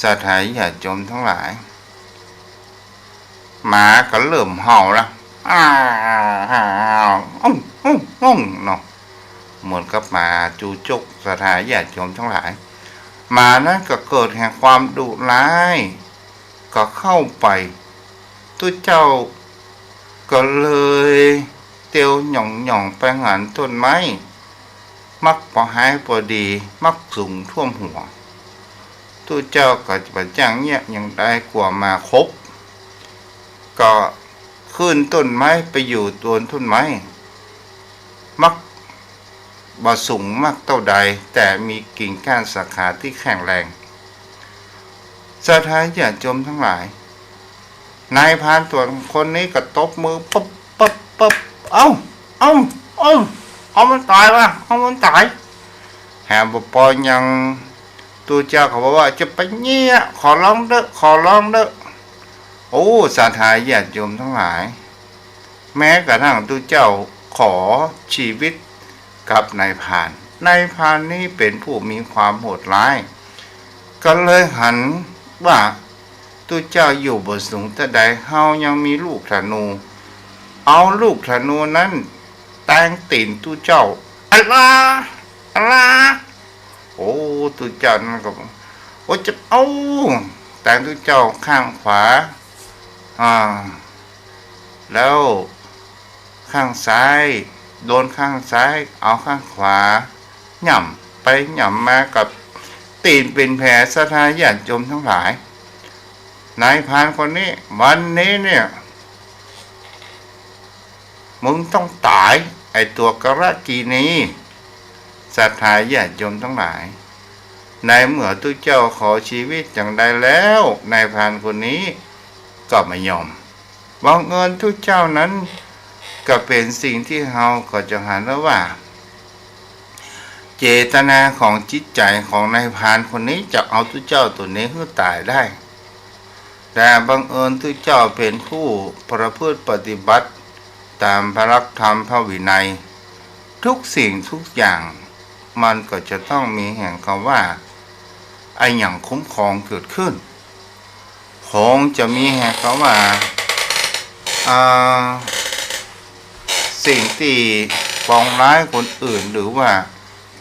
ศรัทธาญาติโยมทั้งหลาย หมาก็เริ่มเห่าละ อ้าว อ้าว อ้าว อ้าว เนาะ เหมือนกับหมาจูจก ศรัทธาญาติโยมทั้งหลาย หมานั้นก็เกิดแห่งความดุร้าย ก็เข้าไป ตุ๊เจ้าก็เลยเตียวหย่องๆ ไปหันต้นไม้ มักปอหายปอดี มักสูงท่วมหัว ตุ๊เจ้าก็บ่จ้างเยียะอย่างใด กั๋วหมาขบ ก็ขึ้นต้นไม้ไปอยู่โตนต้นไม้ มักบ่สูงมากเต้าใด แต่มีกิ่งก้านสาขาตี้แข็งแรง ศรัทธาญาติโยมทั้งหลาย นายพรานตั๋วคนนี้ก็ตบมือ ปุ๊บ ปุ๊บ ปุ๊บ เอ้า เอ้า เอ้า เอามันต๋ายวะ เอามันต๋าย แหมบ่ปอยัง ตุ๊เจ้าก็บอกว่า จะไปเยียะ ขอร้องเต๊อะ ขอร้องเต๊อะ โอ้ ศรัทธาญาติโยมทั้งหลาย แม้กระทั่งตุ๊เจ้าขอชีวิตกับนายพราน นายพรานนี้เป๋นผู้มีความโหดร้าย ก็เลยหันว่า ตุ๊เจ้าอยู่บ่สูงเต้าใด เฮายังมีลูกธนู เอาลูกธนูนั้นแตงตี๋นตุ๊เจ้า อะลา อะลา โอ้ ตุ๊เจ้านั้นก็ โอ้ จะ เอ้า แตงตุ๊เจ้าข้างขวา อ่า แล้วข้างซ้าย โดนข้างซ้าย เอาข้างขวา หย่ำไปหย่ำมากับตี๋นเป๋นแผล ศรัทธาญาติโยมทั้งหลาย นายพรานคนนี้ วันนี้เนี่ย มึงต้องต๋าย ไอ้ตั๋วกาลกิณี ศรัทธาญาติโยมทั้งหลาย ในเมื่อตุ๊เจ้าขอชีวิตอย่างใดแล้ว นายพรานคนนี้ก็ไม่ยอม บังเอิญตุ๊เจ้านั้นก็เป๋นสิ่งตี้เฮาก็จะหันแล้วว่า เจตนาของจิตใจ๋ของนายพรานคนนี้จะเอาตุ๊เจ้าตั๋วนี้หื้อต๋ายได้ แต่บังเอิญตุ๊เจ้าเป๋นผู้ประพฤติปฏิบัติต๋ามพระหลักธรรมพระวินัย ทุกสิ่งทุกอย่างมันก็จะต้องมีแห่งกำว่าอะหยังคุ้มครองเกิดขึ้น คงจะมีแห่งกำว่า อ่า สิ่งตี้ปองร้ายคนอื่น หรือว่า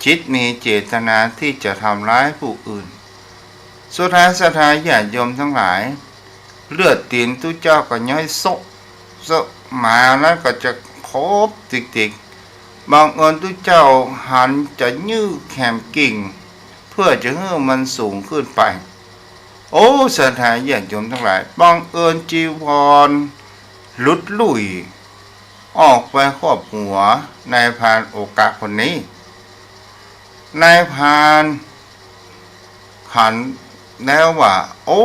จิตมีเจตนาตี้จะทำร้ายผู้อื่น สุดท้ายศรัทธาญาติโยมทั้งหลาย เลือดตี๋นตุ๊เจ้าก็ย้อยโซะ โซะ หมานั้นก็จะขบติ๊กๆ บังเอิญตุ๊เจ้าหันจะยื้อแขมกิ่ง เปื้อจะหื้อมันสูงขึ้นไป โอ้ ศรัทธาญาติโยมทั้งหลาย บังเอิญจีวรหลุดลุ่ยออกไปครอบหัวนายพรานโอกาคนนี้ นายพรานหันแล้วว่า โอ้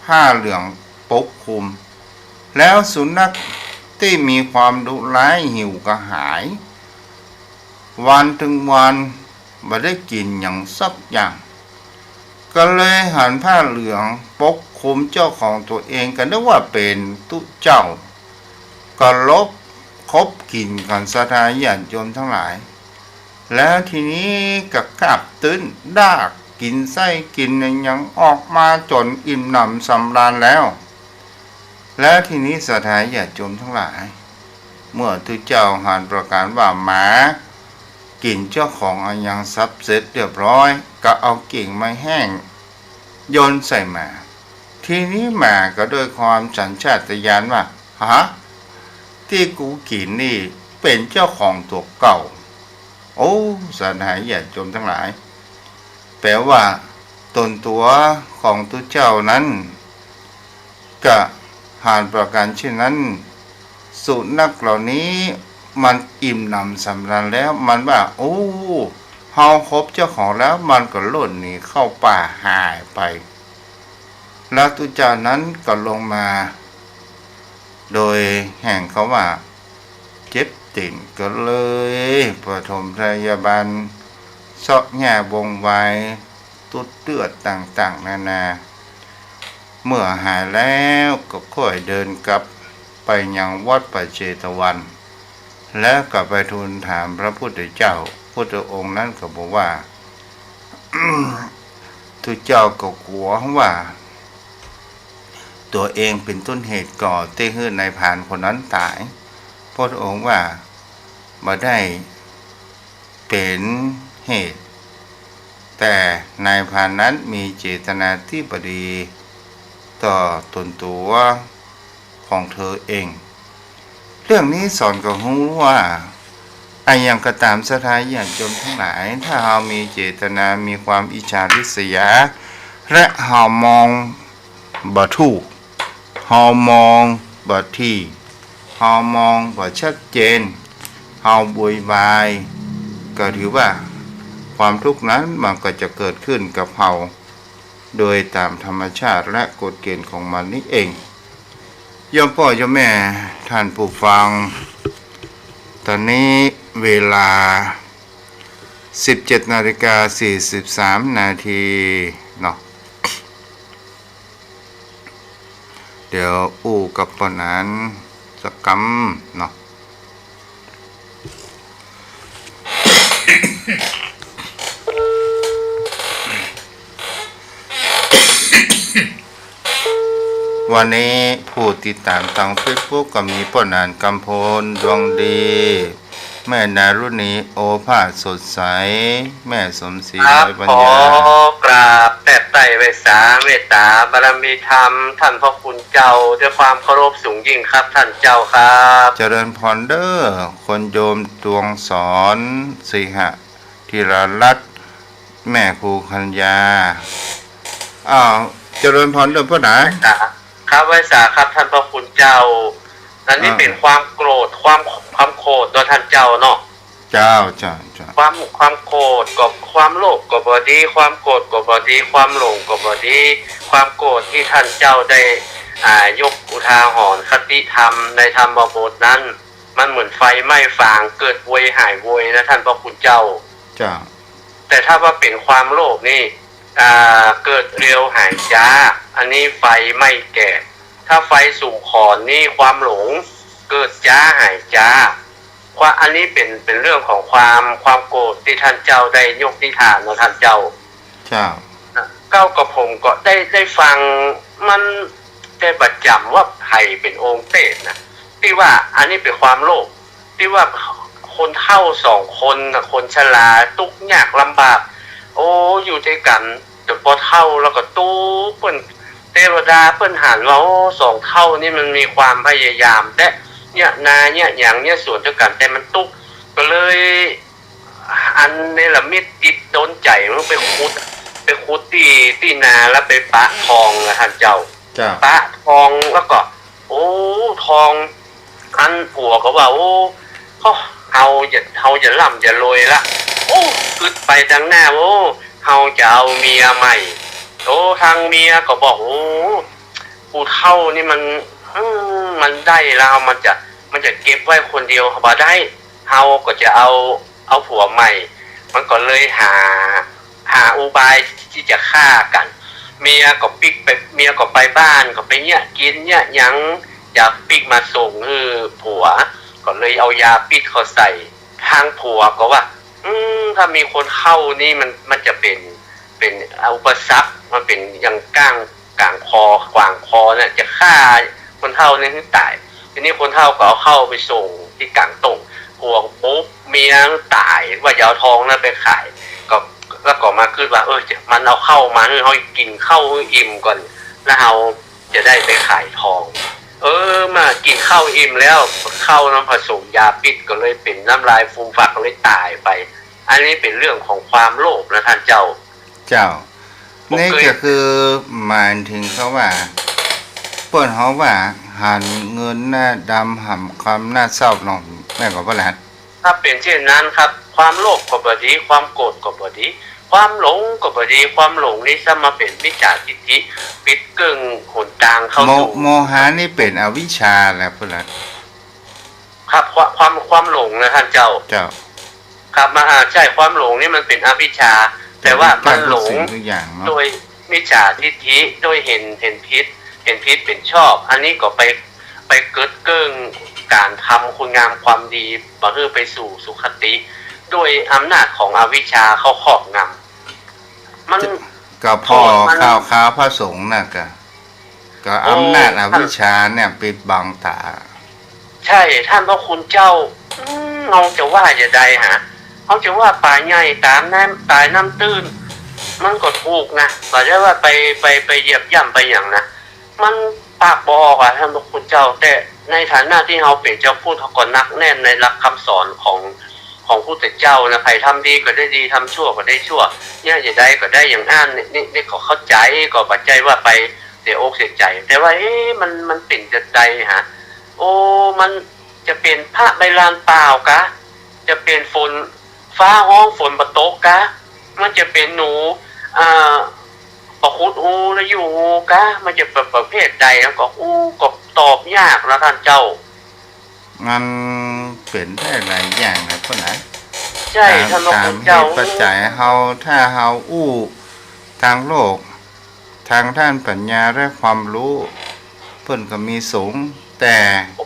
ผ้าเหลืองปกคลุม แล้วสุนัขตี้มีความดุร้ายหิวกระหาย วันตึงวันบ่ได้กิ๋นหยังสักอย่าง ก็เลยหันผ้าเหลืองปกคลุมเจ้าของตั๋วเอง ก็นึกว่าเป๋นตุ๊เจ้า ก็ลบคบกิ๋นกั๋นศรัทธาญาติโยมทั้งหลาย แล้วทีนี้ก็กาบตื้นดากกิ๋นไส้กิ๋นอะหยังออกมาจ๋นอิ่มหนำสำราญแล้ว แล้วทีนี้ศรัทธาญาติโยมทั้งหลาย เมื่อตุ๊เจ้าหันประการว่าหมากิ๋นเจ้าของอะหยังสับเสร็จเรียบร้อย ก็เอากิ่งไม้แห้งโยนใส่หมา ทีนี้หมาก็ด้วยความสัญชาตญาณว่า ฮะ ตี้กูกิ๋นนี่เป๋นเจ้าของตั๋วเก่า โอ้ ศรัทธาญาติโยมทั้งหลาย แป๋ว่าต๋นตั๋วของตุ๊เจ้านั้น ก็หันประการเช่นนั้น สุนัขเหล่านี้มันอิ่มหนำสำราญแล้ว มันว่า โอ้ เฮาคบเจ้าของแล้ว มันก็ล่นหนีเข้าป่าหายไป แล้วตุ๊เจ้านั้นก็ลงมา โดยแห่งกำว่าเจ็บตี๋น ก็เลยปฐมพยาบาล เซาะแย่วงวาย ตุ๊ดเลือดต่างๆ นานา เมื่อหายแล้วก็ค่อยเดินกลับไปยังวัดป่าเชตวัน แล้วก็ไปทูลถามพระพุทธเจ้า พุทธองค์นั้นก็บอกว่า ตุ๊เจ้าก็กั๋วว่า ตั๋วเองเป๋นต้นเหตุก่อเต๊หื้อนายพรานคนนั้นต๋าย พุทธองค์ว่า บ่ได้เป๋นเหตุ แต่นายพรานนั้นมีเจตนาตี้บ่ดีต่อต๋นตั๋วของเธอเอง เรื่องนี้สอนก็ฮู้ว่า อะหยังก็ต๋ามศรัทธาญาติโยมทั้งหลาย ถ้าเฮามีเจตนา มีความอิจฉาริษยา และเฮามองบ่ถูก เฮามองบ่ถี่ เฮามองบ่ชัดเจน เฮาโวยวาย ก็ถือว่าความทุกข์นั้นมันก็จะเกิดขึ้นกับเฮา โดยต๋ามธรรมชาติและกฎเกณฑ์ของมันนี้เอง โยมป้อโยมแม่ท่านผู้ฟัง ต๋อนนี้เวลา สิบเจ็ดนาฬิกาสี่สิบสามนาทีเนาะ เดี๋ยวอู้กับป้อหนานสักกำเนาะ วันนี้ผู้ติดต๋ามตางเฟซบุ๊กก็มีป้อหนานกำพล ดวงดี แม่ดารุณี โอภาสสดใส แม่สมศรี ครับ น้อยปัญญา ขอกราบแทบไต้ไหว้สาเมตต๋าบารมีธรรมท่านพระคุณเจ้า ด้วยความเคารพสูงยิ่งครับท่านเจ้าครับ เจริญพรเด้อ คนโยมดวงสอน สิหะ ธีรรัตน์ แม่ครูคัญญา อ้าว เจริญพรเด้อป้อหนาน ครับ ไหว้สาครับท่านพระคุณเจ้า อันนี้ อ่า เป๋นความโกรธ ความ ความโกรธเนาะท่านเจ้าเนาะ เจ้า เจ้า เจ้า ความ ความโกรธก็ ความโลภก็บ่ดี ความโกรธก็บ่ดี ความหลงก็บ่ดี ความโกรธตี้ต้านเจ้าได้ อ่า ยกอุทาหรณ์คติธรรมในธรรมบทนั้น มันเหมือนไฟไหม้ฟาง เกิดโวยหายโวยนะต้านพระคุณเจ้า เจ้า แต่ถ้าว่าเป๋นความโลภนี่ อ่า เกิดเร็วหายจ๊า อันนี้ไฟไหม้แก่ ถ้าไฟสุมขอนนี่ความหลงเกิดจ๊าหายจ๊า ความ อันนี้เป๋น เป๋นเรื่องของความ ความโกรธตี้ต้านเจ้าได้ยกนิทานนะต้านเจ้า เจ้า เก้ากับผมก็ได้ ได้ฟังมัน แต่บ่จ๋ำว่าใผเป๋นองค์เตสน์นะ ตี้ว่าอันนี้เป๋นความโลภ ตี้ว่าคนเฒ่าสองคนน่ะ คนชราตุ๊กยากลำบาก โอ้ อยู่ตวยกั๋น จ๋นปอเฒ่าแล้วก็ตุ๊ก เปิ้น เตวดาเปิ้นหันว่า โอ้ สองเฒ่านี่มันมีความพยายามแต๊ เยียะนาเยียะหยังเยียะสวนตวยกั๋น แต่มันตุ๊ก ก็เลย อันเนรมิตจิตดลใจ๋ มันไปขุด ไปขุดตี้ ตี้นาแล้วไปปะทองนะต้านเจ้า เจ้า ปะทองแล้วก็ โอ้ ทอง อันผัวก็ว่า โอ้ เฮาจะ เฮาจะร่ำจะรวยละ โอ้ กึ๊ดไปตังหน้า โอ้ เฮาจะเอาเมียใหม่ โอ้ ทางเมียก็บอก โอ้ ผู้เฒ่านี่มัน อืม มันได้แล้ว มันจะ มันจะเก็บไว้คนเดียวบ่ได้ เฮาก็จะเอา เอาผัวใหม่ มันก็เลยหา หาอุบายตี้จะฆ่ากั๋น เมียก็ปิ๊กไป เมียก็ไปบ้าน ก็ไปเยียะกิ๋นเยียะหยัง ยาปิ๊กมาส่งหื้อผัว ก็เลยเอายาปิ๊กเข้าใส่ ทางผัวก็ว่า อืม ถ้ามีคนเฒ่านี่มัน มันจะเป๋น เป๋นอุปสรรค มันเป๋นอย่างก้าง ก๋างคอ ขวางคอเนี่ย จะฆ่าคนเฒ่านี่หื้อต๋าย ทีนี้คนเฒ่าก็เอาเข้าไปส่งตี้ก๋างต้ง ผัวปุ๊บ เมียต๋าย ว่าจะเอาทองนั้นไปขาย ก็ แล้วก็มากึ๊ดว่า เออ จะ มันเอาเข้ามาหื้อเฮากิ๋นข้าวหื้ออิ่มก่อน แล้วเฮาจะได้ไปขายทอง เออ มากิ๋นข้าวอิ่มแล้ว ข้าวนั้นผสมยาปิ๊ก ก็เลยเป๋นน้ำลายฟูมฟาก ก็เลยต๋ายไป อันนี้เป๋นเรื่องของความโลภนะต้านเจ้า เจ้า นี่ก็คือหมายเถิงเขาว่า เปิ้นเฮาว่า หันเงินหน้าดำ หันคำหน้าเศร้า น้องแม่นก่อ พ่อหลาน ถ้าเป๋นเช่นนั้นครับ ความโลภก็บ่ดี ความโกรธก็บ่ดี ความหลงก็บ่ดี ความหลงนี่ซ้ำมาเป๋นมิจฉาทิฏฐิ ปิดเกิ่งหนตางเข้าสู่ โมหะนี่เป๋นอวิชชาแหละ พ่อหลาน ครับ ความ ความ ความหลงนะต้านเจ้า เจ้า ครับ มา อ่า ใช่ ความหลงนี่มันเป๋นอวิชชา แต่ว่ามันหลง เป๋นทุกสิ่งทุกอย่างเนาะ โดยมิจฉาทิฏฐิ โดยเห็น เห็นผิด เห็นผิดเป๋นชอบ อันนี้ก็ไป ไปเกิดเกิ่งก๋านทำคุณงามความดี บ่หื้อไปสู่สุคติ ด้วยอำนาจของอวิชชาเข้าครอบงำ มัน ก็ผ่อ โทษมัน ข่าวคราวพระสงฆ์น่ะก็ ก็อำนาจอวิชชาเนี่ยปิดบังต๋า ใช่ ต้านพระคุณเจ้า อืม เฮาจะว่าจะใดฮะ เฮาจะว่าป๋าใหญ่ต๋ายน้ำ ต๋ายน้ำตื้น มันก็ถูกนะ บ่ใจ้ว่าไป ไป ไปเหยียบย่ำไปหยังนะ มันปากบ่ออกอะ ต้านพระคุณเจ้า แต่ในฐานะตี้เฮาเป๋นจาวพุทธ เฮาก็หนักแน่นในหลักกำสอนของ ของพุทธเจ้านะ ใผทำดีก็ได้ดี ทำชั่วก็ได้ชั่ว เยียะจะใดก็ได้อย่างอั้น นี่ นี่ นี่ก็เข้าใจ๋ ก็บ่ใจ้ว่าไปเสียอกเสียใจ๋ แต่ว่า เอ๊ะ มัน มันเป๋นจะใดฮะ โอ้ มันจะเป๋นพระใบลานเปล่ากะ จะเป๋นฝน ฟ้าฮ้องฝนบ่ตกกะ มันจะเป๋นหนู อ่า บ่ขุดฮูแล้วอยู่ฮูกะ มันจะเป๋นประเภทใด แล้วก็ อู้ ก็ตอบยากนะต้านเจ้า มันเป๋นได้หลายอย่างนะพ่อหลาน ใช่ ต๋าม ต้านพระคุณเจ้า ต๋ามเหตุปัจจัยเฮา ถ้าเฮาอู้ตางโลก ตางด้านปัญญาและความฮู้ เปิ้นก็มีสูง แต่ โอ้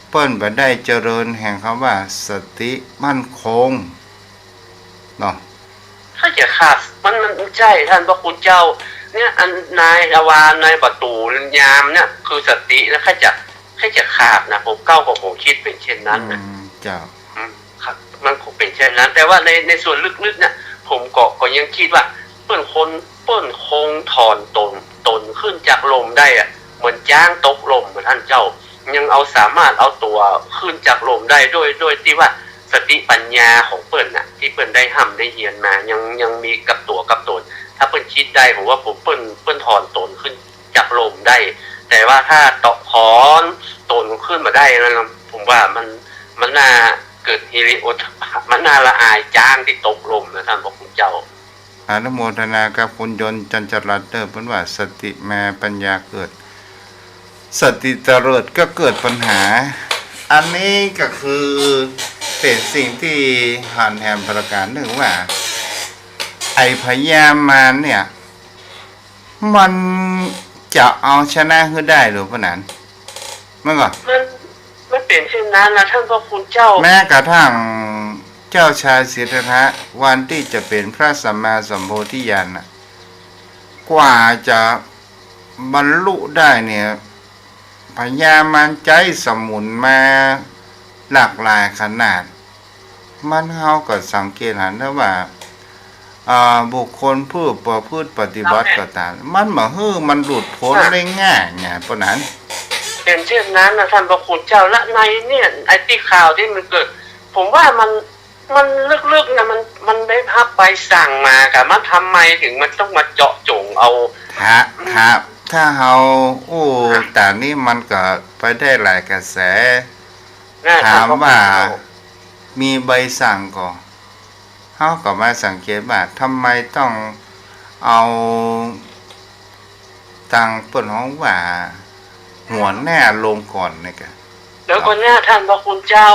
เปิ้นบ่ได้เจริญแห่งกำว่าสติมั่นคง เนาะ ถ้าจะขาด มัน มัน ใช่ ต้านพระคุณเจ้า เนี่ย อันนายอาวาน นายประตู๋ยามเนี่ย คือสตินะ ถ้าจะ ถ้าจะขาดนะ ผมเก้าก็ผมกึ๊ดเป๋นเช่นนั้นนะ อืม เจ้า อืม ครับ มันคงเป๋นเช่นนั้น แต่ว่าใน ในส่วนลึกๆ เนี่ย ผมก็ ก็ยังกึ๊ดว่า เปิ้นคน เปิ้นคงถอนต๋น ต๋นขึ้นจากหล่มได้อะ เหมือนจ๊างตกหล่ม เหมือนต้านเจ้า ยังเอา สามารถเอาตั๋วขึ้นจากหล่มได้ โดย โดยตี้ว่าสติปัญญาของเปิ้นน่ะ ตี้เปิ้นได้ฮ่ำได้เฮียนมา ยัง ยังมีกับตั๋วกับต๋น ถ้าเปิ้นกึ๊ดได้ ผมว่าผม เปิ้น เปิ้นถอนต๋นขึ้นจากหล่มได้ แต่ว่าถ้าเตาะถอนต๋นขึ้นบ่ได้นะ ผมว่ามัน มันน่า เกิดฮิริโอตปปะ มันน่าละอายจ๊างตี้ตกล่มนะท่านพระคุณเจ้า อนุโมทนากับคุณยนต์จันทรัตน์เด้อ เปิ้นว่า สติมาปัญญาเกิด สติเตลิดก็เกิดปัญหา อันนี้ก็คือเป๋นสิ่งตี้หันแหมประก๋านนึ่งว่า ไอ้พญามารเนี่ย มันจะเอาชนะหื้อได้หรือเปล่านั้น มันก็ มัน มันเป๋นเช่นนั้นนะท่านพระคุณเจ้า แม้กระทั่งเจ้าชายสิทธัตถะ วันตี้จะเป๋นพระสัมมาสัมโพธิญาณน่ะ กว่าจะบรรลุได้เนี่ย พญามารใจ๊สมุนมาหลากหลายขนาด มันเฮาก็สังเกตหันได้ว่า อ่า บุคคลผู้ประพฤติปฏิบัติก็ต๋าม มันบ่หื้อมันหลุดป๊นได้ง่ายไง เป๋นนั้น เป๋นเช่นนั้นนะท่านพระคุณเจ้า และในเนี่ย ไอ้ตี้ข่าวตี้มันเกิด ผมว่ามัน มันลึกๆ นะ มัน มันได้ฮับใบสั่งมาก่ะ มันทำไมถึงมันต้องมาเจาะจ๋งเอา ถ้า ถ้า ถ้าเฮาอู้ต๋ามนี้มันก็ไปได้หลายกระแส น่า ถามว่า ท่านพระคุณเจ้า มีใบสั่งก่อ เฮาก็มาสังเกตว่าทำไมต้องเอา ตังเปิ้นฮ้องว่าหัวหน้าลงก่อนนี่กะ แล้วก็เนี่ยท่านพระคุณเจ้า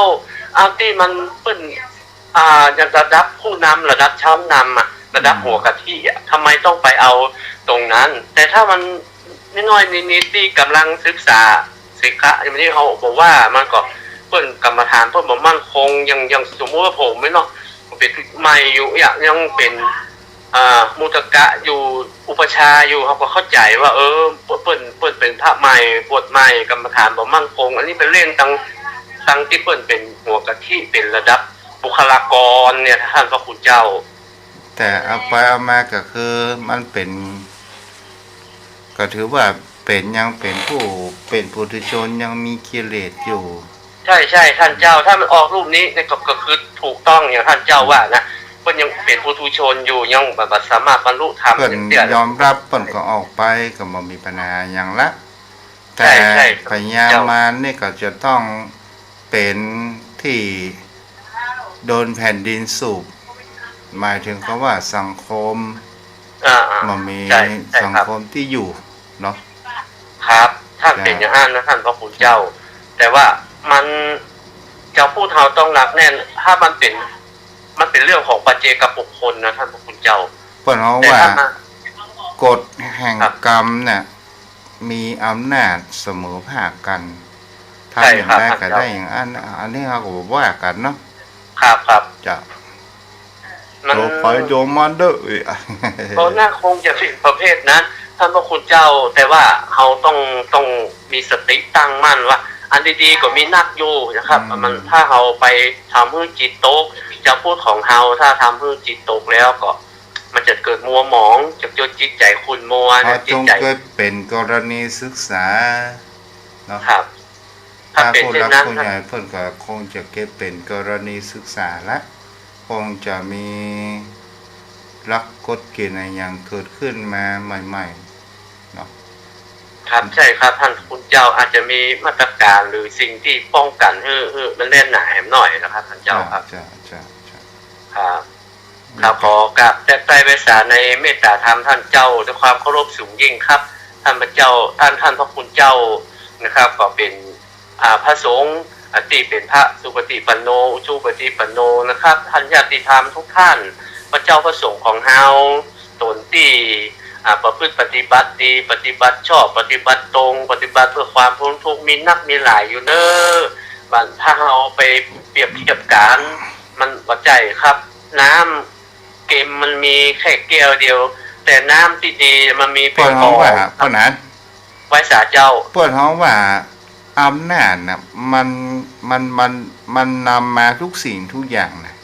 เอาตี้มันเปิ้น อ่า อย่างระดับผู้นำ ระดับชั้นนำอะ ระดับ อืม หัวกะทิอะ ทำไมต้องไปเอาตรงนั้น แต่ถ้ามันน้อยๆ นิดๆ ตี้ก่ำลังศึกษา สิกขะ อย่างนี้เขาบอกว่ามันก็ เปิ้นกรรมฐานเปิ้นบ่มั่นคง อย่าง อย่างสมมุติว่าผมเนี่ยเนาะ ผมเป๋นใหม่อยู่ ยัง ยังเป๋น อ่า มุตตะกะอยู่ อุปัชฌาย์อยู่ เขาก็เข้าใจ๋ว่า เออ เปิ้น เปิ้นเป๋นพระใหม่ บวชใหม่ กรรมฐานบ่มั่นคง อันนี้เป๋นเรื่องตัง ตังตี้เปิ้นเป๋นหัวกะทิ เป๋นระดับบุคลากรเนี่ย ท่านพระคุณเจ้า แต่เอาไปเอามาก็คือมันเป๋น ก็ถือว่าเป๋น ยังเป๋นผู้ เป๋นปุถุชน ยังมีกิเลสอยู่ ใช่ ใช่ ท่านเจ้า ถ้ามันออกรูปนี้เนี่ยก็ ก็คือถูกต้องอย่างท่านเจ้าว่านะ เปิ้นยังเป๋นปุถุชนอยู่ ยังบ่ บ่สามารถบรรลุธรรม เปิ้น อย่างเตี้ย ยอมรับ เปิ้นก็ออกไป ก็บ่มีปัญหาหยังละ ใช่ แต่ ใช่ พญามารนี่ก็จะต้องเป๋นตี้โดนแผ่นดินสูบ หมายถึงคำว่าสังคม อ่า อ่า บ่มี ใช่ ใช่ครับ สังคมตี้อยู่เนาะ ครับ ถ้าเป๋น ใช่ อย่างนั้นนะท่านพระคุณเจ้า แต่ว่ามัน เจ้าพูดเฮาต้องหนักแน่น ถ้ามันเป๋น มันเป๋นเรื่องของปัจเจกบุคคลนะท่านพระคุณเจ้า เปิ้นฮ้อง แต่ ว่า ถ้ามากฎแห่ง ครับ กรรมเนี่ย มีอำนาจเสมอภาคกั๋น ใช่ครับ ทำอย่างใดก็ได้อย่างอั้น อันนี้เฮาก็บ่ว่ากั๋นเนาะ ครับ ครับ เจ้า มัน โดนไปโดนมาเด้อ ก็น่าคงจะเป๋นประเภทนั้น ท่านพระคุณเจ้า แต่ว่าเฮาต้อง ต้องมีสติตั้งมั่นว่า อันดีๆ ก็มีนักอยู่นะครับ อืม มัน ถ้าเฮาไปทำหื้อจิตตก เจ้าพูดของเฮา ถ้าทำหื้อจิตตกแล้วก็ มันจะเกิดมัวหมอง จะจนจิตใจ๋ขุ่นมัว เฮา เนี่ย จิตใจ๋ จงเก็บเป๋นกรณีศึกษาเนาะ ครับ ถ้าเป๋นเช่นนั้น ถ้าผู้หลักผู้ใหญ่เปิ้นก็คงจะเก็บเป๋นกรณีศึกษาละ คงจะมีหลักกฎเกณฑ์อะหยังเกิดขึ้นมาใหม่ๆ เนาะ ครับ ใช่ครับ ท่านคุณเจ้า อาจจะมีมาตรการหรือสิ่งที่ป้องกันหื้อ หื้อมันแน่นหนาแหมหน่อยนะครับ ท่านเจ้าครับ เจ้า เจ้า เจ้า ครับ ครับ ขอกราบแตะไต้ไว้สาในเมตตาธรรมท่านเจ้า ด้วยความเคารพสูงยิ่งครับ ท่านพระเจ้า ท่าน ท่านพระคุณเจ้านะครับ ก็เป๋น อ่า พระสงฆ์ อ่า ตี้เป๋นพระสุปฏิปันโน อุจุปฏิปันโนนะครับ ท่านญาติธรรมทุกท่าน พระเจ้าพระสงฆ์ของเฮา ต๋นตี้ อ่า ประพฤติปฏิบัติดี ปฏิบัติชอบ ปฏิบัติตรง ปฏิบัติเพื่อความพ้นทุกข์ มีนักมีหลายอยู่เน้อ บัดถ้าเฮาไปเปรียบเทียบกั๋น มันบ่ใจ้ครับ น้ำเกมมันมีแค่แก้วเดียว แต่น้ำตี้ดีมันมีเป๋นบ่อ เปิ้นฮ้องว่า ครับ เปิ้นนั้น ไหว้สาเจ้า เปิ้นฮ้องว่าอำนาจน่ะ มัน มัน มัน มันนำมาทุกสิ่งทุกอย่างน่ะ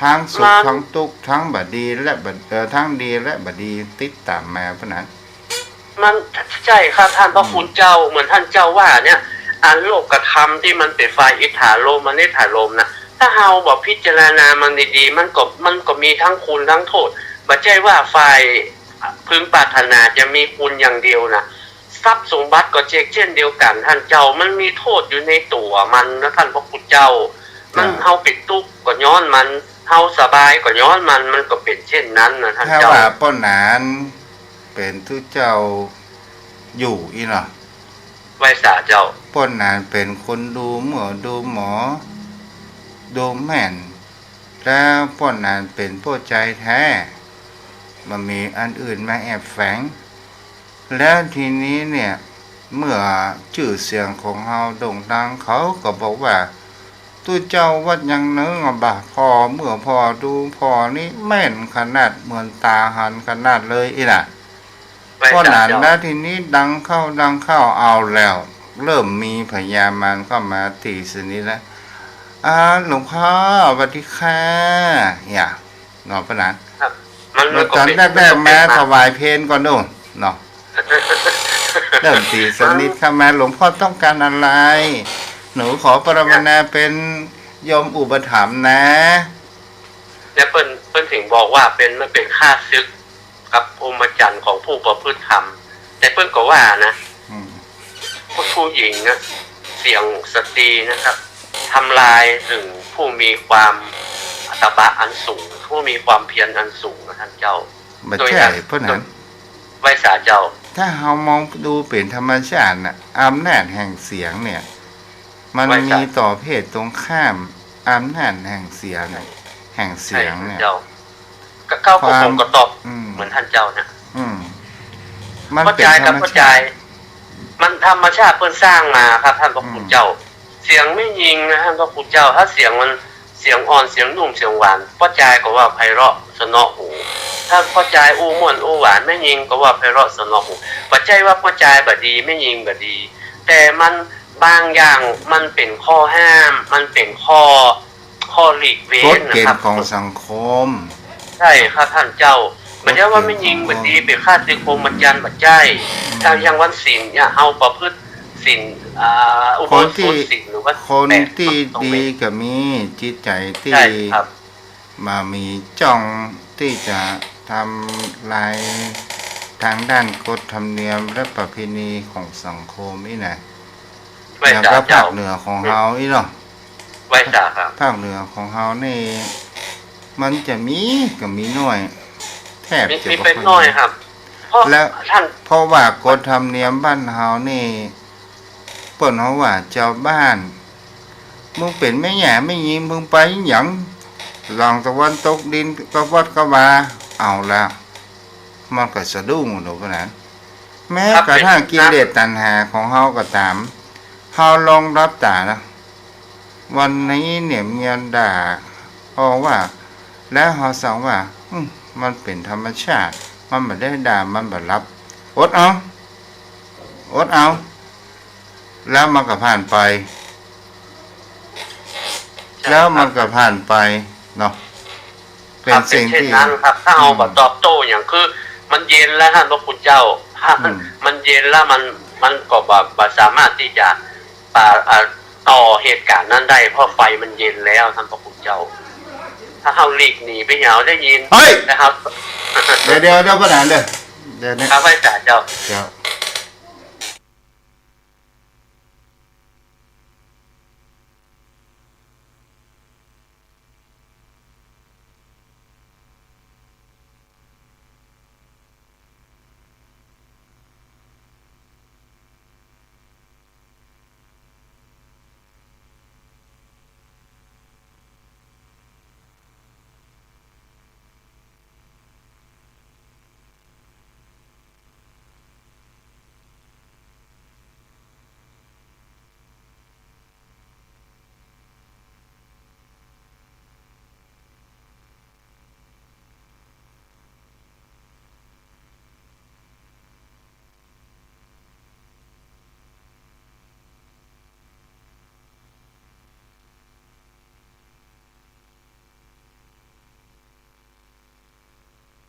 ทั้งสุข มัน ทั้งตุ๊กข์ ทั้งบ่ดีและบ่ เอ่อ ทั้งดีและบ่ดีติดต๋ามมาเปิ้นนั้น มันใจ้ครับท่านพระคุณเจ้า อืม เหมือนท่านเจ้าว่าเนี่ย อันโลกธรรมตี้มันเป๋นฝ่ายอิทธารมณ์ อนิทธารมณ์น่ะ ถ้าเฮาบ่พิจารณามันดีๆ มันก็ มันก็มีทั้งคุณทั้งโทษ บ่ใจ้ว่าฝ่ายพึงปรารถนาจะมีคุณอย่างเดียวน่ะ ทรัพย์สมบัติก็เจ๊กเจ้นเดียวกั๋น ท่านเจ้า มันมีโทษอยู่ในตั๋วมันนะ ท่านพระคุณเจ้า มัน เจ้า เฮาเป๋นตุ๊กก็ย้อนมัน เฮาสบายก็ย้อนมัน มันก็เป๋นเช่นนั้นนะท่าน ถ้า เจ้า ว่าป้อหนานเป๋นตุ๊เจ้าอยู่อี้เนาะ ไหว้สาเจ้า ป้อหนานเป๋นคนดูหมอ ดูหมอ ดูแม่น แล้วป้อหนานเป๋นป้อจายแต๊ บ่มีอันอื่นมาแอบแฝง แล้วทีนี้เนี่ย เมื่อจื้อเสียงของเฮาโด่งดัง เขาก็บอกว่า ตุ๊เจ้าวัดหยังเนาะบ่า ผ่อเมื่อผ่อดูผ่อนี่แม่นขนาด เหมือนต๋าหันขนาดเลยอี้น่ะ ไหว้สาเจ้า ป้อหนาน แล้วทีนี้ดังเข้าดังเข้า เอาแล้ว เริ่มมีพญามารเข้ามาตี๋สนิทแล้ว อ่า หลวงพ่อ สวัสดีค่ะ เนี่ย เนาะป้อหนาน ครับ มัน มันก็ ต๋อน เป๋น แรกๆ มันก็เป๋น มา มา ถวายเพลก่อนนู่นเนาะ เริ่มตี๋สนิทเข้ามา หลวงพ่อต้องการอะไร หนูขอปรารถนาเป๋นโยมอุปถัมภ์นะ แล้วเปิ้น เปิ้นถึงบอกว่าเป๋น มันเป๋นข้าศึกกับพรหมจรรย์ของผู้ประพฤติธรรม แต่เปิ้นก็ว่านะ อืม ผู้ ผู้หญิงนะ เสียงสตรีนะครับ ทำลายถึงผู้มีความตบะอันสูง ผู้มีความเพียรอันสูงนะท่านเจ้า บ่ใจ้ โดยนะ ป้อหนาน โดย ไหว้สาเจ้า ถ้าเฮามองดูเป๋นธรรมชาติน่ะ อำนาจแห่งเสียงเนี่ย มัน ไหว้สา มีต่อเพศตรงข้ามอำนาจแห่งเสียง แห่งเสียงเนี่ย ใจ้เจ้า ก็ เขาก็ ความ คงก็ตอบ อืม เหมือนท่านเจ้านะ อืม มัน ป้อจายกับ เป๋นธรรมชาติ ป้อจาย มันธรรมชาติเปิ้นสร้างมาครับท่านพระคุณเจ้า อืม เสียงแม่ญิงนะท่านพระคุณเจ้า ถ้าเสียงมัน เสียงอ่อน เสียงนุ่ม เสียงหวาน ป้อจายก็ว่าไพเราะเสนาะหู ถ้าป้อจายอู้ม่วนอู้หวาน แม่ญิงก็ว่าไพเราะเสนาะหู บ่ใจ้ว่าป้อจายบ่ดี แม่ญิงบ่ดี แต่มัน บางอย่างมันเป๋นข้อห้าม มันเป๋นข้อ ข้อหลีกเว้นนะครับ กฎเกณฑ์ของสังคม ใจ้ครับท่านเจ้า บ่ใจ้ว่าแม่ญิงบ่ดี เป๋นข้าศึกพรหมจรรย์ บ่ใจ้ อืม ถ้าอย่างวันศีลเนี่ย เฮาประพฤติศีล อ่า อุโบสถศีลหรือว่า คนตี้ แปด ต้อง ดีก็มี จิตใจ๋ตี้ ใจ้ครับ บ่มีจ้องตี้จะทำลายตางด้านกฎธรรมเนียมและประเพณีของสังคมอี้น่ะ ไหว้สาเจ้า อย่างกับภาคเหนือของเฮาอี้เนาะ ไหว้สาครับ ภาคเหนือของเฮานี่ มันจะมีก็มีน้อย แทบจะ มี มีเป๋นน้อยครับ เพราะ แล้ว ท่าน เพราะว่ากฎธรรมเนียมบ้านเฮานี่ เปิ้นเฮาว่าจาวบ้าน มึงเป๋นแม่หญิง แม่หญิง มึงไปหยัง หลังตะวันตกดินกะวัดกะวา เอาละ มันก็สะดุ้งเนาะ เปิ้นนะ แม้กระทั่งกิเลสตัณหาของเฮาก็ต๋าม เฮาลองหลับต๋านะ วันนี้เนี่ยเมียด่า เพราะว่า แล้วเฮาสังว่า อืม มันเป๋นธรรมชาติ มันบ่ได้ด่า มันบ่หลับ อดเอา อดเอา แล้วมันก็ผ่านไป ใจ้ครับ แล้วมันก็ผ่านไปเนาะ เป๋นสิ่งตี้ ครับ เป๋นเช่นนั้นครับ ถ้าเฮา อืม บ่ตอบโต้หยัง คือมันเย็นแล้วท่านพระคุณเจ้า อืม มันเย็นแล้วมัน มันก็บ่ บ่สามารถตี้จะ อ่า อ่า ต่อเหตุก๋ารณ์นั้นได้ เพราะไฟมันเย็นแล้วท่านพระคุณเจ้า ถ้าเฮาหลีกหนีไป เฮาได้ยิน เฮ้ย นะครับ เดี๋ยว เดี๋ยว เดี๋ยว ป้อหนานเด้อ เดี๋ยวนี้ ครับ ไหว้สาเจ้า เดี๋ยว